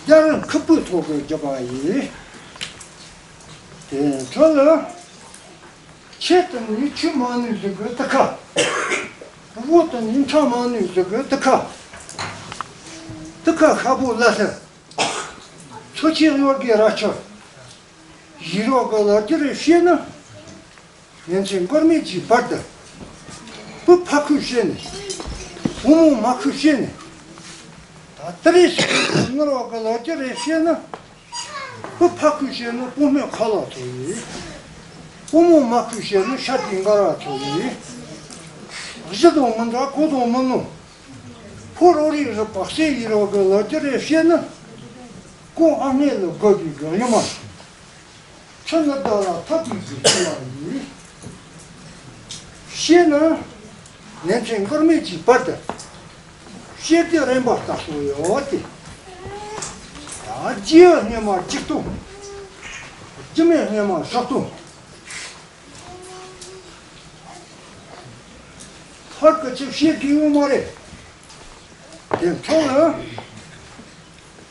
རྒྱ་རང་ཁུ་པུ་ཐོག་གི་རྒྱུ་པ་ཡིན། དེ་འཕྲོ་ལ། ཆེད་དུ་ནི་ཆུ་མ་ནུས་ཟིག་གི་ཏི་ཁ། དབུ་དུ་ནི་ཁྲ་མ་ནུས་ཟིག་གི་ཏི་ཁ། ཏི་ཁ་ཤ་བོ་ལ་ལྷ། མཚོ་ཆེན་གཡོར་གི་ར་ཆུ། ཡིད་རོགས་གི་ལོ་རྒྱུས་རེ་བཤད་ན། ཉིན་མཚན་འགོར་མེད་ཀྱི་བར་དུ། བུ་ཕ་ཁུ་བཤད་ནས། བུ་མོ་མ་ཁུ་བཤད་ནས། ད་ཏི་རེ་ཞིག་གི་ནོར་བ་གི་ལོ་རྒྱུས་རེ་བཤད་ན། བུ་ཕ་ཁུ་བཤད་ན་བུ་མོའི་ཁ་ལག་ཐོག་ཡིན། བུ་མོ་མ་ཁུ་བཤད་ན་ཤ་དེ་འགར་བ་ཐོག་ཡིན། གཞི་དང་མི་འདྲ་གོ་དང་མི་ནོར། ཕོ་རོ་རིགས་རུ་པགས་སེ་ཡི་རོགས་གི་ལོ་རྒྱུས་རེ་བཤད་ན། ཀོ་ཨ་མེ་ལ་དགོས་པའི་གི་ཡོད་མ། ཆུ་ནི་བདག་ལ་ཐོབ་པའི་རྒྱུ་ཆེ་བ་ཡིན། ཤེས་ན། ཉིན་མཚན་འགོར་མེད་ཀྱི་བར་དུ། ཤེས་ཏེ་རན་པ་ལྟ་སོགས་ཡོད་དེ། རྒྱུ་སྙེ་མ་གཅིག་ཏུ། རྒྱུ་མེད་སྙེ་མ་ཤོག་ཏུ། ཕར་གི་ཅིག་བཤད་ཀྱི་ཡོད་མ་རེད། དེ་ཚོ་ལ།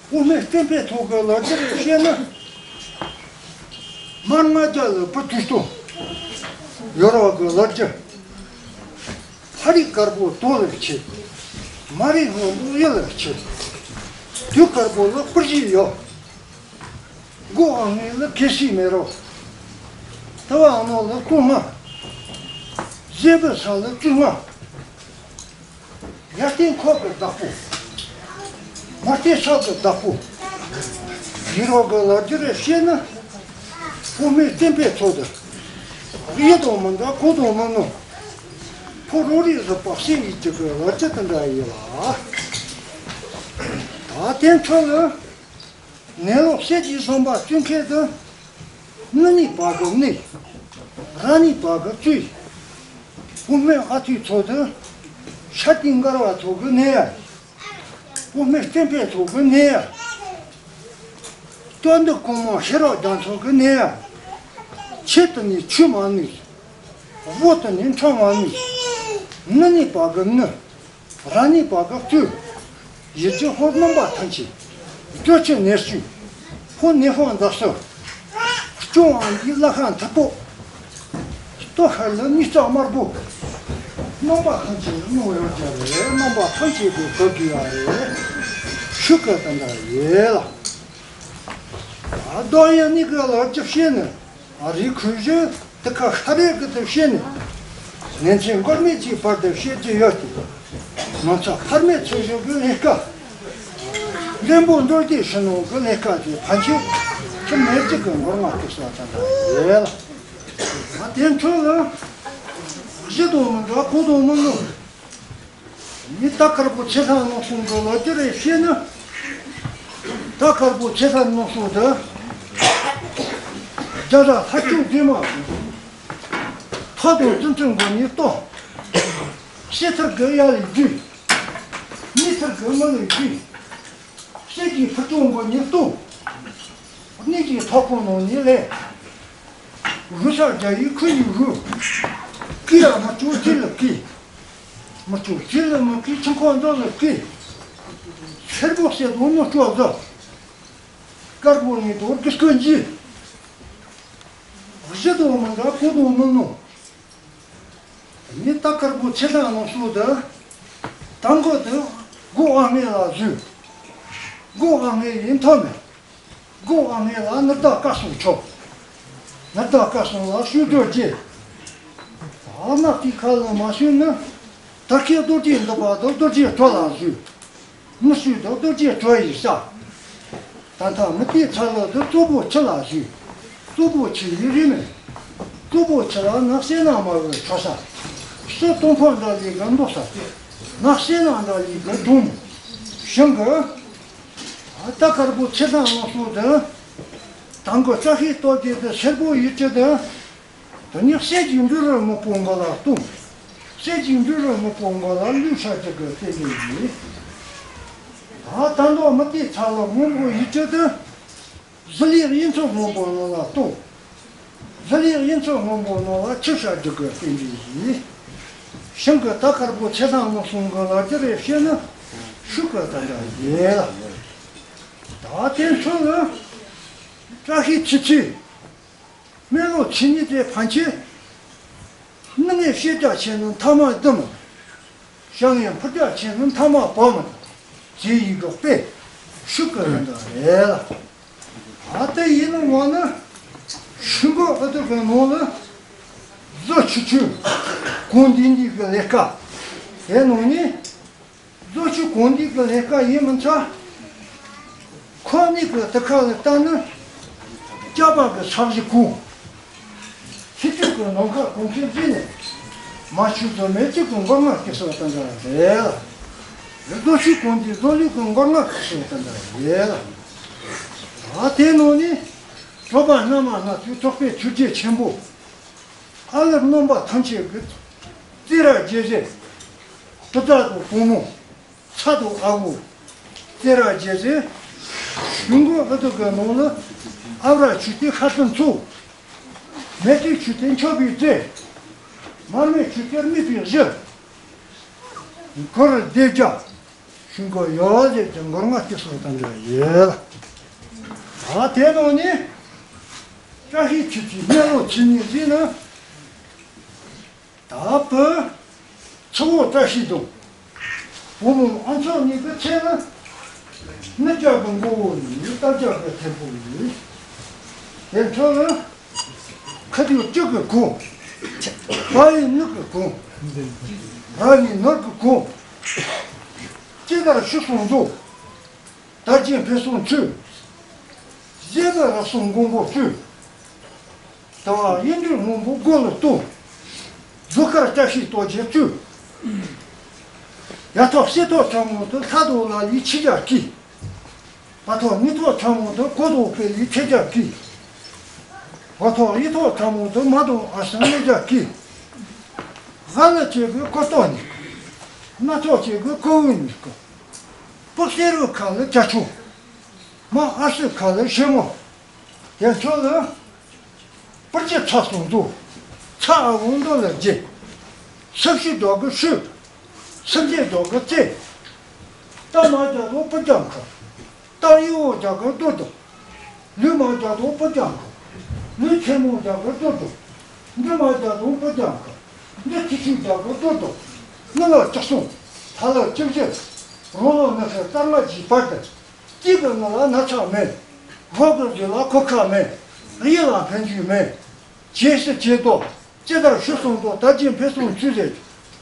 དབུ་མའི་བསྟན་པའི་ཐོག་གི་ལོ་རྒྱུས་རེ་བཤད་ན། མར་ང་རྒྱལ་ལ་བུ་དུས་སྟོན། ཡོ་རོབ་ཀྱི་ལོ་རྒྱུས། ཕ་རི་དཀར་པོ་དོ་ལ་ཆེ། མ་རི་སྔོན་པོ་ཡུལ་ལ་ཆེ། དུས་དཀར་པོ་ལ་པུར་བཞི་ཡོད། མགོ་ཨ་ངེ་ལ་གེ་སི་མེ་རོ། ཏི་བ་ཨ་ནོ་ལ་ཀུ་ང་། བཟེ་བུ་ས་ལ་ཀུ་ང་། ཡར་བརྟེན་ཁོག་གི་བདག་པོ། མར་བརྟེན་ཕྱོགས་ཀྱི་བདག་པོ། ཡུ་རོབ་ཀྱི་ལོ་རྒྱུས་རེ་བཤད་ན། བུ་མོའི་བསྟན་པའི་ཚོགས་འདུ། གཡུ་དང་མི་འདྲ་གོ་དང་མི་སྣང་། ཕོ་རོ་རིགས་རུས་པ་སྲིད་ཡིད་ཀྱི་གི་ལོ་རྒྱུས་དེ་འདྲ་ཡིན་ལ། ད་དེ་ཚོ་ལ། ནེ་ལོ་གསེར་གྱི་ཟམ་པ་བཙུགས་མཁན་དུ། ནུ་ནི་བ་གི་ནི། ར་ནི་བ་གི་བཙུགས། བུ་མོའི་ཨ་ཐུའི་ཚོགས་དུ། ཤ་ཏི་མགར་བ་ཚོ་གི་ནེ་ཡ། བུ་མོའི་བསྟན་པའི་ཚོགས་གི་ནེ་ཡ། སྟོན་འདི་གོང་མ་ཤེས་རབ་རྒྱ་མཚོ་གི་ནེ་ཡ། ཆེ་དུ་ནི་ཆུ་མ་ནུས། བོ་དུ་ནི་འཕྲང་མ་ནུས། ནུ་ནི་བ་གི་ནུ། ར་ནི་བ་གི་བཙུགས། ཡིད་ཀྱི་ཧོར་རྣམ་པ་ཐམས་ཅད། སྐྱོ་ཆུ་ནེར་ཆུ། ཕོ་ནེ་ཧོང་མཛའ་སོ། སྐྱོང་བ་འདི་བླ་ཁ་མཐུག་པོ། ལྟོ་ཤར་ལ་ནི་རྩ་དམར་པོ། རྣམ་པ་ཐམས་ཅད་ནི་ནོ་ཡོ་རྒྱ་རེད། རྣམ་པ་ཐམས་ཅད་དུ་གོ་དགོས་པ་རེད། ཤུ་ཀ་ད་འདྲ་ཡེ་ལ། ཨ་རྡོ་ཡ་ནི་གི་ལ་ཅི་བཤད་ནི། ཨ་རིའི་ཁུལ་བཞི་དེ་ཁ་ཤ་རེ་གི་དུ་བཤད་ནས། ཉིན་མཚན་འགོར་མེད་ཀྱི་བར་དུ་བཤད་ཀྱི་ཡོད་དེ། ང་ཚོ་ཕར་མེད་ཚུལ་བཞིན་གྱི་ལས་ཀ། བློན་པོ་མདོ་སྡེ་ཕྱི་ནང་གི་ལས་ཀ་དེ་ཕན་ཆད་ཁྱིམ་མེད་ཅིག་གི་འགོར་ང་ཐུག་ས་ད་ལྟ་ཡོད་ལ། ང་དེ་ཚོ་ལ་གཞི་དང་མི་འདྲ་གོ་དང་མི་སྣང་། ནི་རྟ་དཀར་པོ་ཚེ་ཐར་ནོར་གསུམ་གྱི་ལོ་རྒྱུས་རེ་བཤད་ན། རྟ་དཀར་པོ་ཚེ་ཐར་ནོར་གསུམ་དུ། རྒྱ་ར་ལྷ་ཆུང་བདུད་མ། ཐོ་དང་བཙུན་ཚུན་མགོ་ནི་ལྟོ། ཤེས་ཐར་གི་ཡ་ལས་བརྒྱུད། མི་ཐར་གི་མི་ལས་བརྒྱུད། ཤེས་ཀྱི་ཕུར་ཚུང་མགོ་ནི་ལྟོ། གནས་ཀྱི་ཐོག་ཁོང་ནང་ནི་ལས། རུ་ཤ་རྒྱ་ཡི་ཁུ་ཡི་རུ། ཀི་ཡ་མ་ཅོ་ཅི་ལ་ཀི། མ་ཅོ་ཅི་ལ་མ་ཀི་ཆང་ཁོག་མདོ་ལ་ཀི། སེར་པོ་སེ་དོ་མ་ཅོ་ཟ། དཀར་པོ་ནི་དོ་ཀི་སྐོན་ཇི། གཞི་དོ་མ་འདྲ་གོ་དོ་མི་ནོ། ནི་རྟ་དཀར་པོ་ཚེ་ཐར་ནོར་གསུམ་དུ། དང་གོ་དུ་མགོ་ཨ་མེ་ལ་བཟོས། མགོ་ཨ་མེ་ཡིན་ཐོ་མེ། མགོ་ཨ་མེ་ལ་ནི་རྟ་དཀར་སོང་ཆོག་ནི་རྟ་དཀར་སོང་ལ་ཤུ་རྡོ་རྗེ། ཨ་ནག་ཏི་ཁ་ལ་མ་ཤུ་ནི། ད་ཁའི་རྡོ་རྗེ་འདི་པ་དུ་རྡོ་རྗེ་གྲོ་ལ་བཟོས། མི་ཤུ་དུ་རྡོ་རྗེ་གྲོ་ཡི་ཤ། ད་ལྟ་མི་ཏི་ཚ་ལ་དུ་གཙོ་བོ་ཆུ་ལ་བཟོས། གཙོ་བོ་ཆུ་ཡི་རི་མེ། གཙོ་བོ་ཆུ་ལ་ནགས་སེ་ན་མ་བའི་ཆོ་ས། སུ་སྟོང་ཕོ་འདྲ་ལི་གི་མདོ་ས། ནགས་སེ་ན་འདྲ་ལི་གི་དུང་། ཞིང་གི། རྟ་དཀར་པོ་ཚེ་ཐར་ནོར་གསུམ་དུ། དང་གོ་ཙ་ཤི་ལྟོ་དེ་དུ་སེར་པོ་ཡི་ཅི་དུ། དེ་ནི་གསེར་གྱི་འབྲུ་རིལ་སྨུག་པོ་མགོ་ལ་གཏུམ། གསེར་གྱི་འབྲུ་རིལ་སྨུག་པོ་མགོ་ལ་གླུད་ཤ་ཅིག་གི་རྟེན་འབྲེལ་ཡིན། ད་ལྟ་མདོ་མི་ཏི་ཚ་ལ་སྔོན་པོ་ཡི་ཅི་དུ། ཟི་ལིང་གཡུ་མཚོ་སྔོན་པོ་ནང་ལ་གཏུམ། ཟི་ལིང་གཡུ་མཚོ་སྔོན་པོ་ནང་ལ་ཆུ་ཤ་རྒྱུག་གི་རྟེན་འབྲེལ་ཡིན། ཞིང་གི་རྟ་དཀར་པོ་ཚེ་ཐར་ནོར་གསུམ་གི་ལོ་རྒྱུས་རེ་བཤད་ན་ཤུ་ཀ་ད་འདྲ་ཡིན་ལ། ད་དེ་ཚོ་ལ་བཀྲ་ཤིས་ཚེ་ཚེ། སྨོན་ལམ་ཆེ་ཉིད་དེ་ཕན་ཆད། སྣང་ངེ་ཤེས་རྒྱ་ཆེ་ན་མཐའ་མ་བསྡུམ། བྱ་ངན་ཕུར་རྒྱ་ཆེ་ན་མཐའ་མ་བོམ། ཟེར་ཡི་གེ་དཔེ་ཤུ་ཀ་རེ་འདྲ་རེད་ལ། ཨ་ཏི་ཡིན་ནོ་ངོ་ནི། ཤུན་པོ་ཨ་ཏི་གི་ནང་ལ། བཟོ་ཆུ་ཆུ། གོང་འདི་འདི་གི་ལས་ཀ། དེ་ནང་ནི། བཟོ་ཆུ་གོང་འདི་གི་ལས་ཀ་ཡིན་མི་ཚ། ཁོ་གཉིས་ཀྱི་དུ་ཁ་ལ་བལྟ་ན། སྐྱ་པ་གི་ཚགས་གཞི་ཁུང་། ཚིག་ཆུ་གི་ནམ་མཁའ་གོང་ཁེ་བརྩིས་ནས། མ་ཆུ་དུ་མེ་གཅིག་གི་མགོ་རྔ་སྐྱེ་སོགས་དང་འདྲ་རེད། བཟོ་ཆུ་གོང་འདི་བཟོ་ལུགས་གི་མགོ་རྔ་སྐྱེ་སོགས་དང་འདྲ་རེད། ད་དེ་ནང་ནས། གྲོགས་པ་སྣ་མང་སྣ་ཚོགས་ཚོགས་པའི་ཆུ་རྒྱལ་ཆེན་པོ། ཨ་ལེ་རྣམ་པ་ཐམས་ཅད་ཀྱི། རྩེ་ར་རྒྱལ་སྲས། དུ་ད་དུ་གོང་མོ། ཚ་དུ་ཨ་བུ། རྩེ་ར་རྒྱལ་སྲས། ཞུ་མགོ་ཨ་དུ་གི་ནང་ལ། ཨ་བྲ་ཆུ་སྟེ་ཤ་ཚུན་ཚོ། མེ་ཏི་ཆུ་སྟེ་མཆོད་པའི་རྫས། མར་མེ་ཆུ་སྟེ་དམིགས་པའི་གཞི། འཁོར་སྡེ་བརྒྱད་ཤིང་ཀུན་ཡོད་ཟེར་གྱི་མགུར་མ་གཅིག་གསུངས་དང་འདྲ་ཡོད་ལ། ད་དེ་ནང་ནས་བཀྲ་ཤིས་ཆོས་ཀྱི་གནས་ལུགས་ཆོས་ཉིད་ཟེར་ན། ད་བུ་ཚ་བོ་བཀྲ་ཤིས་དང་བུ་མོ་ཨ་མཆོག་གཉིས་ཀྱི་མཚན་ནི་ནི་རྒྱལ་པོ་མགོ་བོ་ཡིན། རྟ་རྒྱལ་པོ་ཐེམ་པོ་ཡིན། དེ་ཚོ་ནི་ཁ་ཐུག་གཅིག་གི་གོང་། བ་ཡི་ནུབ་ཀྱི་གོང་། ར་ཡི་ནུབ་ཀྱི་གོང་། ཅི་ལྟར་ཤི་སོང་ཚོ། དར་ཅན་ཕེབས་སོང་ཚུལ། གཞས་པའི་རབ་གསུང་མགོན་པོ་ཚུལ། དུ་བ་ཡིན་འདྲའི་སྔོན་པོ་མགོ་ལ་གཏུགས། གཟུགས་དཀར་བཀྲ་ཤིས་རྡོ་རྗེ་བཙུན། ཡ་ཐོག་སེ་ཐོག་ཚ་མོ་དུ་ལྷ་དང་ལ་ལའི་ཆི་རྒྱ་ཀི། བ་ཐོག་ནི་ཐོག་ཚ་མོ་དུ་གོ་དང་སྤེལ་ལའི་ཆེ་རྒྱ་ཀི། བ་ཐོག་ཡི་ཐོག་ཚ་མོ་དུ་མ་དང་ཨ་སང་ནི་རྒྱ་ཀི། ཧ་ལ་ཅེ་གི་ཀོ་ཏོ་ནི། སྣ་ཚོགས་ཅེ་གི་ཀོ་བུ་ནི་ཀོ། པག་སེ་རུ་ཁ་ལ་ཅ་ཆུ། མ་ཨ་སི་ཁ་ལ་ཤེ་མོ། དེ་ཚོ་ལ། པུར་གྱི་ཚ་སོང་དུ། ཚ་ཨ་བོང་དོ་ལ་རྗེ། སབ་ཤི་འགྲོ་གི་ཤུ། སབ་རྗེ་འགྲོ་གི་རྩེ། ཏ་མ་རྒྱ་དོ་པུར་རྒྱང་ཁ། ཏ་ཡི་བོ་རྒྱ་གི་རྡོ་དོ། ལུས་མ་རྒྱ་དོ་པུར་རྒྱང་ཁ། ལུས་ཆེན་མོ་རྒྱ་གི་རྡོ་དོ། འདི་མ་རྒྱ་དོ་པུར་རྒྱང་ཁ། འདི་ཐི་ཤུ་རྒྱ་གི་རྡོ་དོ། ནི་ལ་ལྕགས་སོང་། ཐ་ལ་ལྕགས་བཞི། རོ་ལོ་ནི་ཤ་རྩར་མ་ཇི་པར་དེ། གཅིག་གི་ང་ལ་ན་ཚ་མེད། རོགས་ཀྱི་རྒྱུ་ལ་གོ་ཁ་མེད། གཡས་ལ་ཕན་རྒྱུ་མེད། ཇེ་སི་ཇེ་ཏོ། ཇི་ལྟར་ཤི་སོང་དོ་དར་ཅན་ཕེབས་སོང་ཚུལ་ཟེར།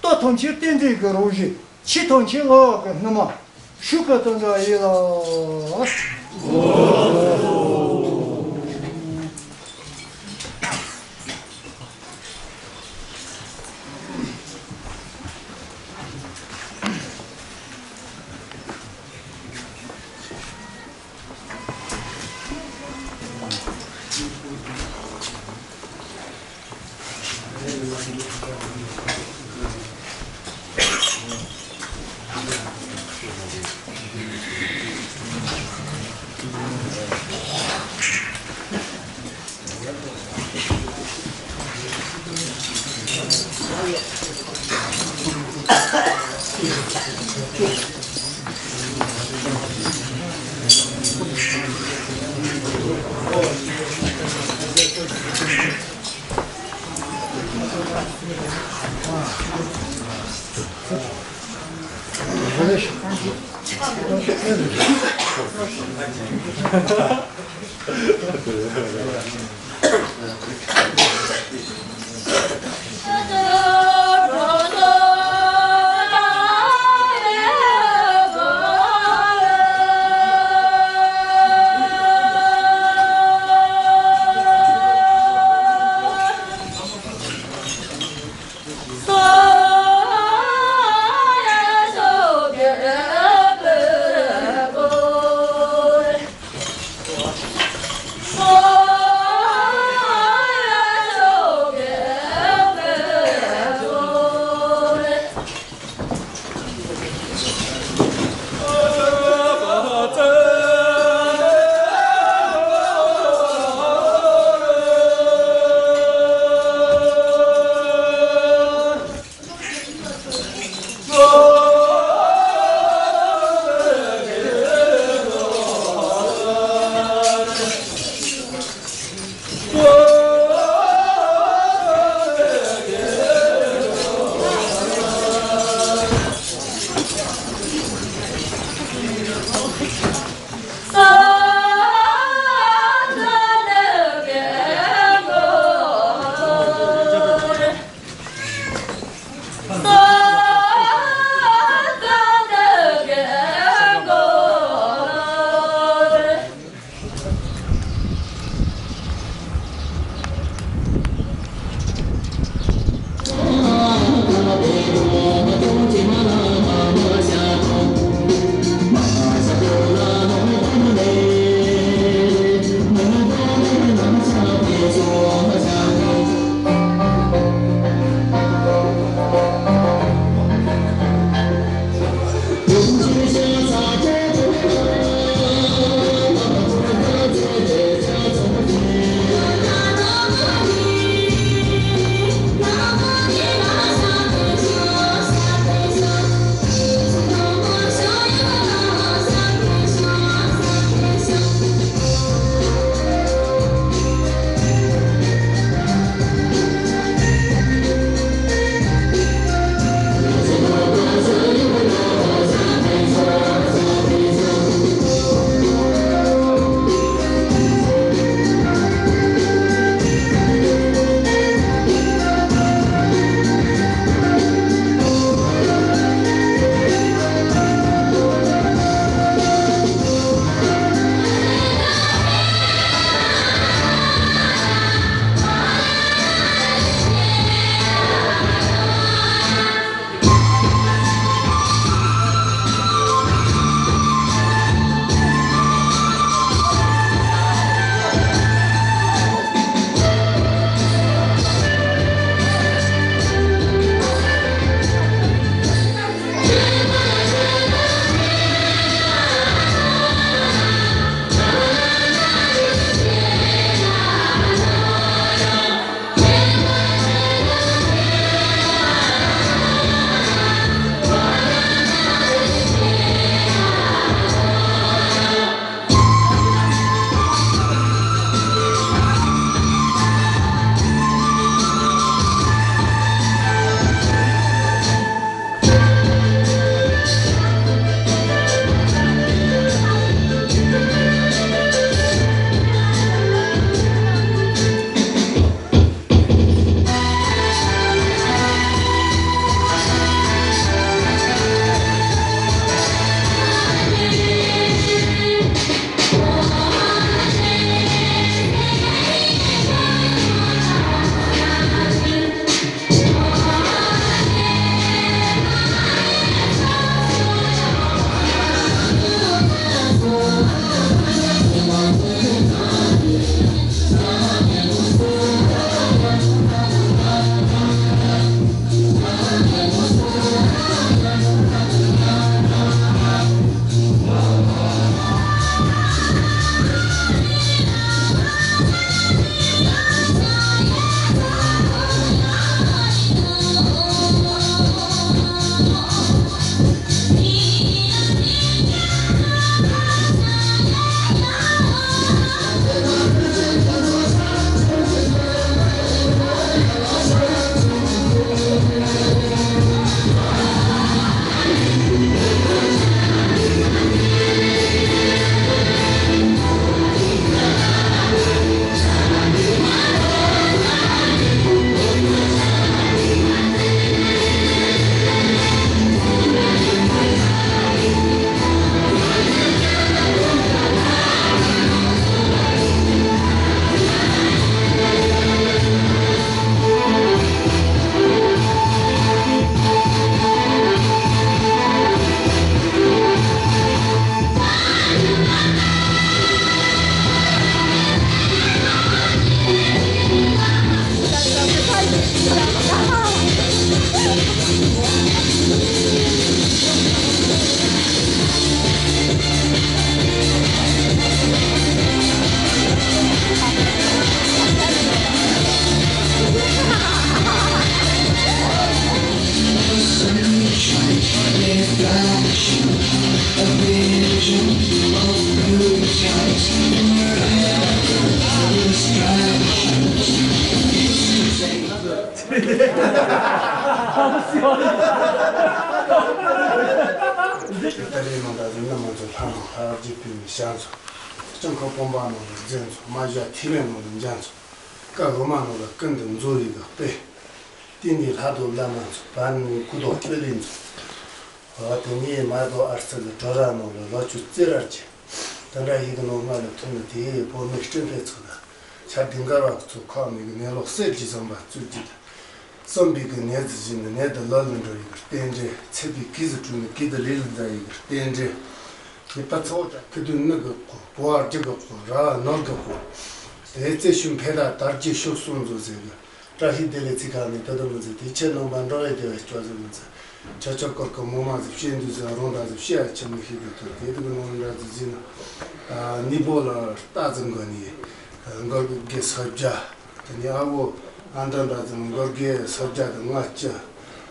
ལྟོ་ཐམས་ཅད་རྟེན་འབྲེལ་གྱི་རང་བཞིན། ཕྱི་ཐམས་ཅད་ལ་གི་སྣུམ་མ། ཤུ་ཀ་དང་འདྲ་ཡིན་ལ། ད་རེས་ནང་ད་གཟིགས་ན་མ་ཚོ་ལྷ་རང་ལྷ་རྗེ་བོད་མི་ཤ་ཚོ། སྤྱང་ཁ་སྤོམ་པ་ནང་ལ་རྫས་ཚོ། མ་བཞག་ཐིག་ལེ་ནང་ལ་འཇའ་ཚོ། ཀ་འོ་མ་ནང་ལ་ཀུན་ཏུ་མཛོ་ཡི་ག་དཔེ། ཏིང་འཛིན་ལྷ་དང་བླ་མ་ཚོ། བར་ནི་སྐུ་མདོག་ཁྲི་ལིང་ཚོ། འོ་དེ་ནས་མ་དང་ཨར་ཚ་གི་གྲོ་ར་ནང་ལ་ལོ་ཆུ་རྩེ་རར་གྱི། དེ་འདྲ་ཡི་གི་ནང་སྔ་ལ་ཐོན་ནས་དེ་བོད་མི་སྤྲིན་ཕེ་ཚོ་དང་། ཆར་ལྡིང་དཀར་བ་གི་ཚོ་ཁག་མི་གི་ནད་ལོག་གསེར་གྱི་ཟམ་པ་བཙུགས་ཀྱི་དང་། གསོན་པའི་གི་ནད་ཟེར་གྱི་ནི་ནད་དེ་ལོ་ལ་འགྲོ་ཡི་གི་རྟེན་འབྲེལ། ཚེ་འདིའི་གེགས་སུ་གྲོལ་ནས་གེགས་དེ་ལས་ལ་འཛའ་ཡི་གི་རྟེན་འབྲེལ། ངེས་པར་ཚ་བོ་དྲག་ཁུ་དུ་ནི་གི་གོ། བོ་བར་རྒྱུ་གི་གོ། ར་བ་ནོར་གི་གོ། དེ་རྩེ་ཤུལ་འཕེལ་ད་དར་རྒྱས་ཤུགས་སོང་ཟོ་ཟེར་གི། བཀྲ་ཤིས་བདེ་ལེགས་ཚིག་ཁ་ནས་དེ་དུ་མི་ཚེ་དེ་ཆེ་ནང་པ་འགྲོ་བའི་བདེ་བའི་སྐྱོ་ཟེར་མི་ཚེ། ཆོ་ཆོ་སྐོར་གི་མོ་མ་ཟིག་བཤད་འདུག་ཟེར་རོང་ད་ཟིག་བཤད་ཡ་ཆེ་མི་ཤེས་གི་ཐོག་དེ་དུ་གི་ནང་འདྲ་ཟིག་ཟིན་ན། ནི་བོ་ལ་རྟ་ཟིག་འགོ་ནི། མགར་གི་དགེ་ས་བརྒྱ། དེ་ནས་ཨ་བོ་ཨ་མདའ་འདྲ་ཟིག་མགར་གི་ས་བརྒྱ་དང་ལྔ་བཅུ།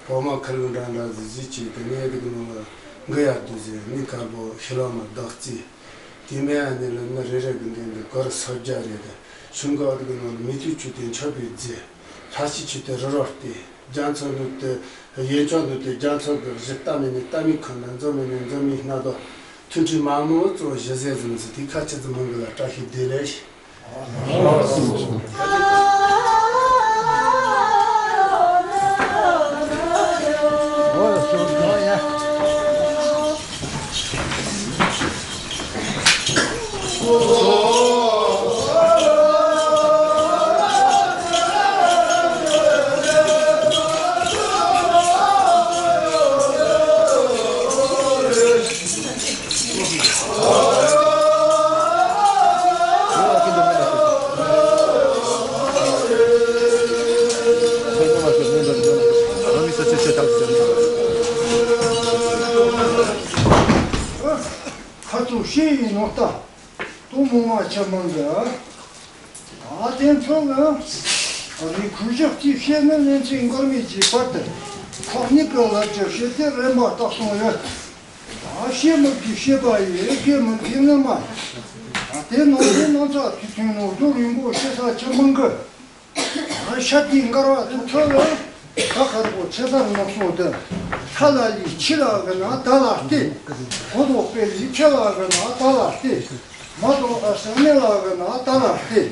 བོ་མ་ཁར་གི་འདྲ་འདྲ་ཟིག་ཟིག་ཅིག་དེ་ནས་དུ་གི་ནང་ལ་འགི་ཡ་འདུག་ཟེར་ནི་དཀར་པོ་ཤི་ལོ་མ་བདག་རྩིས། དེ་མེད་ཨ་ནི་ལ་ནི་རེ་རེ་གི་འདི་འདི་གར་ས་བརྒྱ་རེད། ཤུན་ག་དུ་གི་ནང་ལ་མི་ཐུག་ཆུ་དེ་མཆོད་པའི་རྫས། ལྷ་ཞིག་ཆུ་དེ་རི་རོ་སྟེ། རྒྱ་མཚོ་ནུབ་དེ། ཡན་ཆོག་ནུབ་དེ་རྒྱ་མཚོ་གི་གཞི་ལྟ་མི་ནི་ལྟ་མི་ཁང་ན་འཛོམས་མི་ནི་འཛོམས་མི་སྣ་དོ། མཐུན་སྒྲིལ་མ་མོ་གཙོ་བཞི་ཟས་ཟིན་ཟི་དེ་ཁ་ཆེ་ཙི་མང་གི་ལ་བཀྲ་ཤིས་བདེ་ལེགས། ཁ་ཐུག་ཤེས་ཡིན་ནོ་ལྟ། དུ་མོ་མ་ཆ་མང་གི། ཨ་དེ་ཚོ་ལ་རི་ཁུ་ཞག་གཅིག་བཤད་ན་ལན་ཚིག་འགོར་མེད་ཀྱི་བར་དུ་ཁོག་སྙིགས་ཀྱི་ལབ་ཀྱི་བཤད་དེ་རིམ་པ་བཏགས་སོང་ཡོད། ཨ་བཤད་མི་དགོས་བཤད་པ་ཡི་བཤད་མི་དགོས་ནི་མ། ཨ་དེ་ནང་དེ་ནང་ཚ་དུས་ཐུང་ནང་དུ་རིང་པོ་བཤད་ས་ཆ་མང་གི། ཨ་ཤ་དེ་འགར་བ་དུ་ཚོ་ལ་ད་ཁར་པོ་ཆེ་སར་ནོག་སོང་དེ། ཁ་ལ་ལི་ཁྱི་ལ་གི་ན་ད་ལ་སྟེ། གོ་དོག་པེ་ལི་ཁྱི་ལ་གི་ན་ད་ལ་སྟེ། མ་དོག་ཨ་སེ་མེ་ལ་གི་ན་ད་ལ་སྟེ།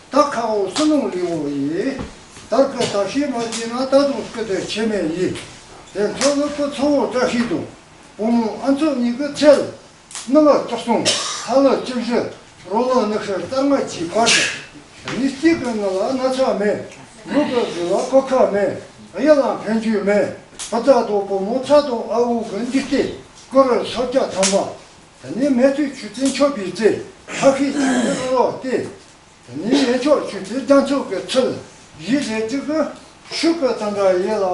ད་ཁ་འོ་སུ་ནུང་ལི་འོ་ཡི། དར་ཀ་ད་ཤི་མ་ཅི་ན་ད་དུང་སྐུ་དེ་ཆེ་མེ་ཡི། དེ་ཚོ་ལུ་ཀུ་ཚོ་བོ་བཀྲ་ཤིས་དུ། བུ་མོ་ཨ་མཚོ་གཉིས་ཀྱི་ཚལ། ནུ་ལ་བཅུ་གསུམ། ཧ་ལ་བཅུ་བཞི། རོ་ལ་ནུ་ཤི་རྩ་ལྔ་གྱི་བར་དུ། མི་གཅིག་གི་ནུ་ལ་ན་ཚ་མེད། མུ་གི་གཟི་ལ་གོ་ཁ་མེད། གཡུ་ལ་འཕེན་རྒྱུ་མེད། བུ་ཚ་དང་བུ་མོ་ཚ་དང་ཨ་འུ་གི་འཇིག་རྟེན། ཀུ་རུ་ས་བརྒྱ་ཐམ་པ། དེ་ནས་མེ་ཐུག་ཆུ་ཚན་མཆོད་པའི་རྫས། ལྷ་ཤེད་ཀྱི་རི་རོ་སྟེ། དེ་ནས་ཡན་ཆོག་ཆུ་དེ་རྒྱ་མཚོ་གི་ཚུལ་བཞི་རེ་གཅིག་གི་ཤུགས་ཀྱི་དང་འདྲ་ཡིན་ལ།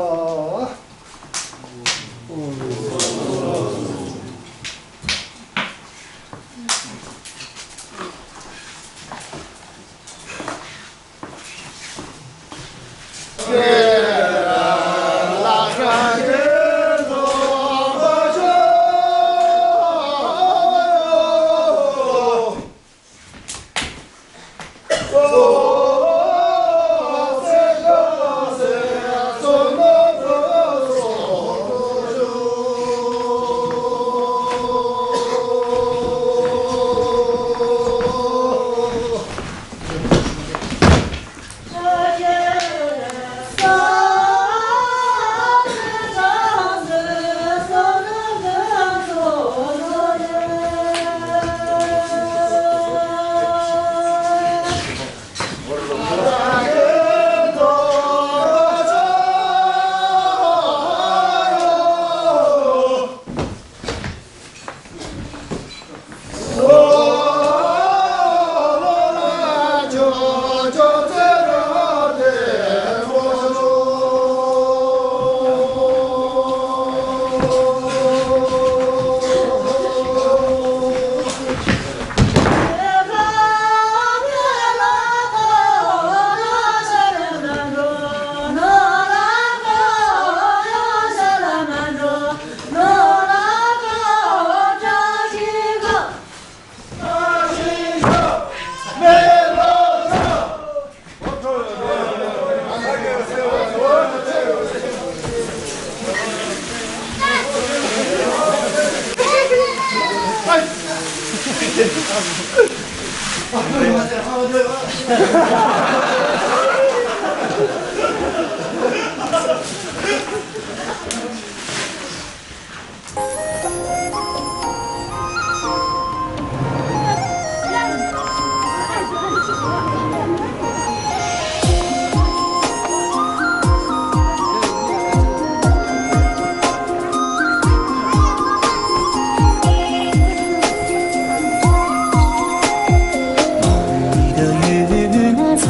你的云彩，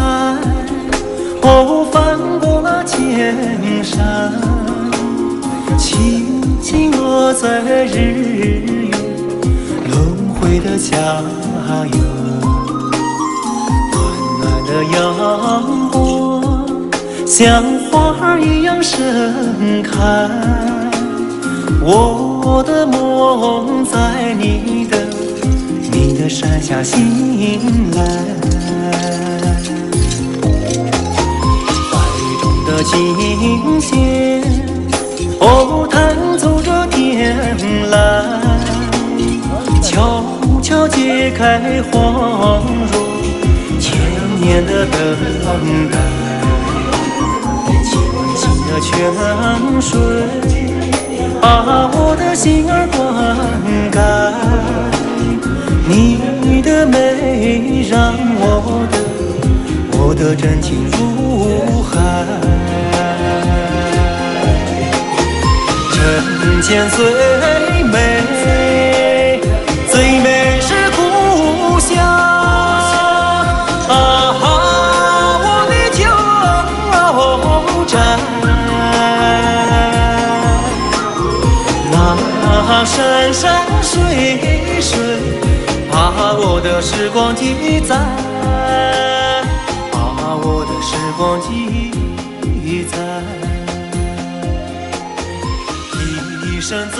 哦，翻过了千山，轻轻落在日月轮回的下游。暖暖的阳光，像花儿一样盛开。我的梦在你的，你的山下醒来。白头的琴弦，哦，弹奏着天籁，悄悄解开恍若千年的等待。清清的泉水，把我的心儿灌溉。你的美让我的，我的真情如海。人间最美，最美是故乡。啊，我的家寨。 那山山水水，把我的时光记载，把我的时光记载。一生最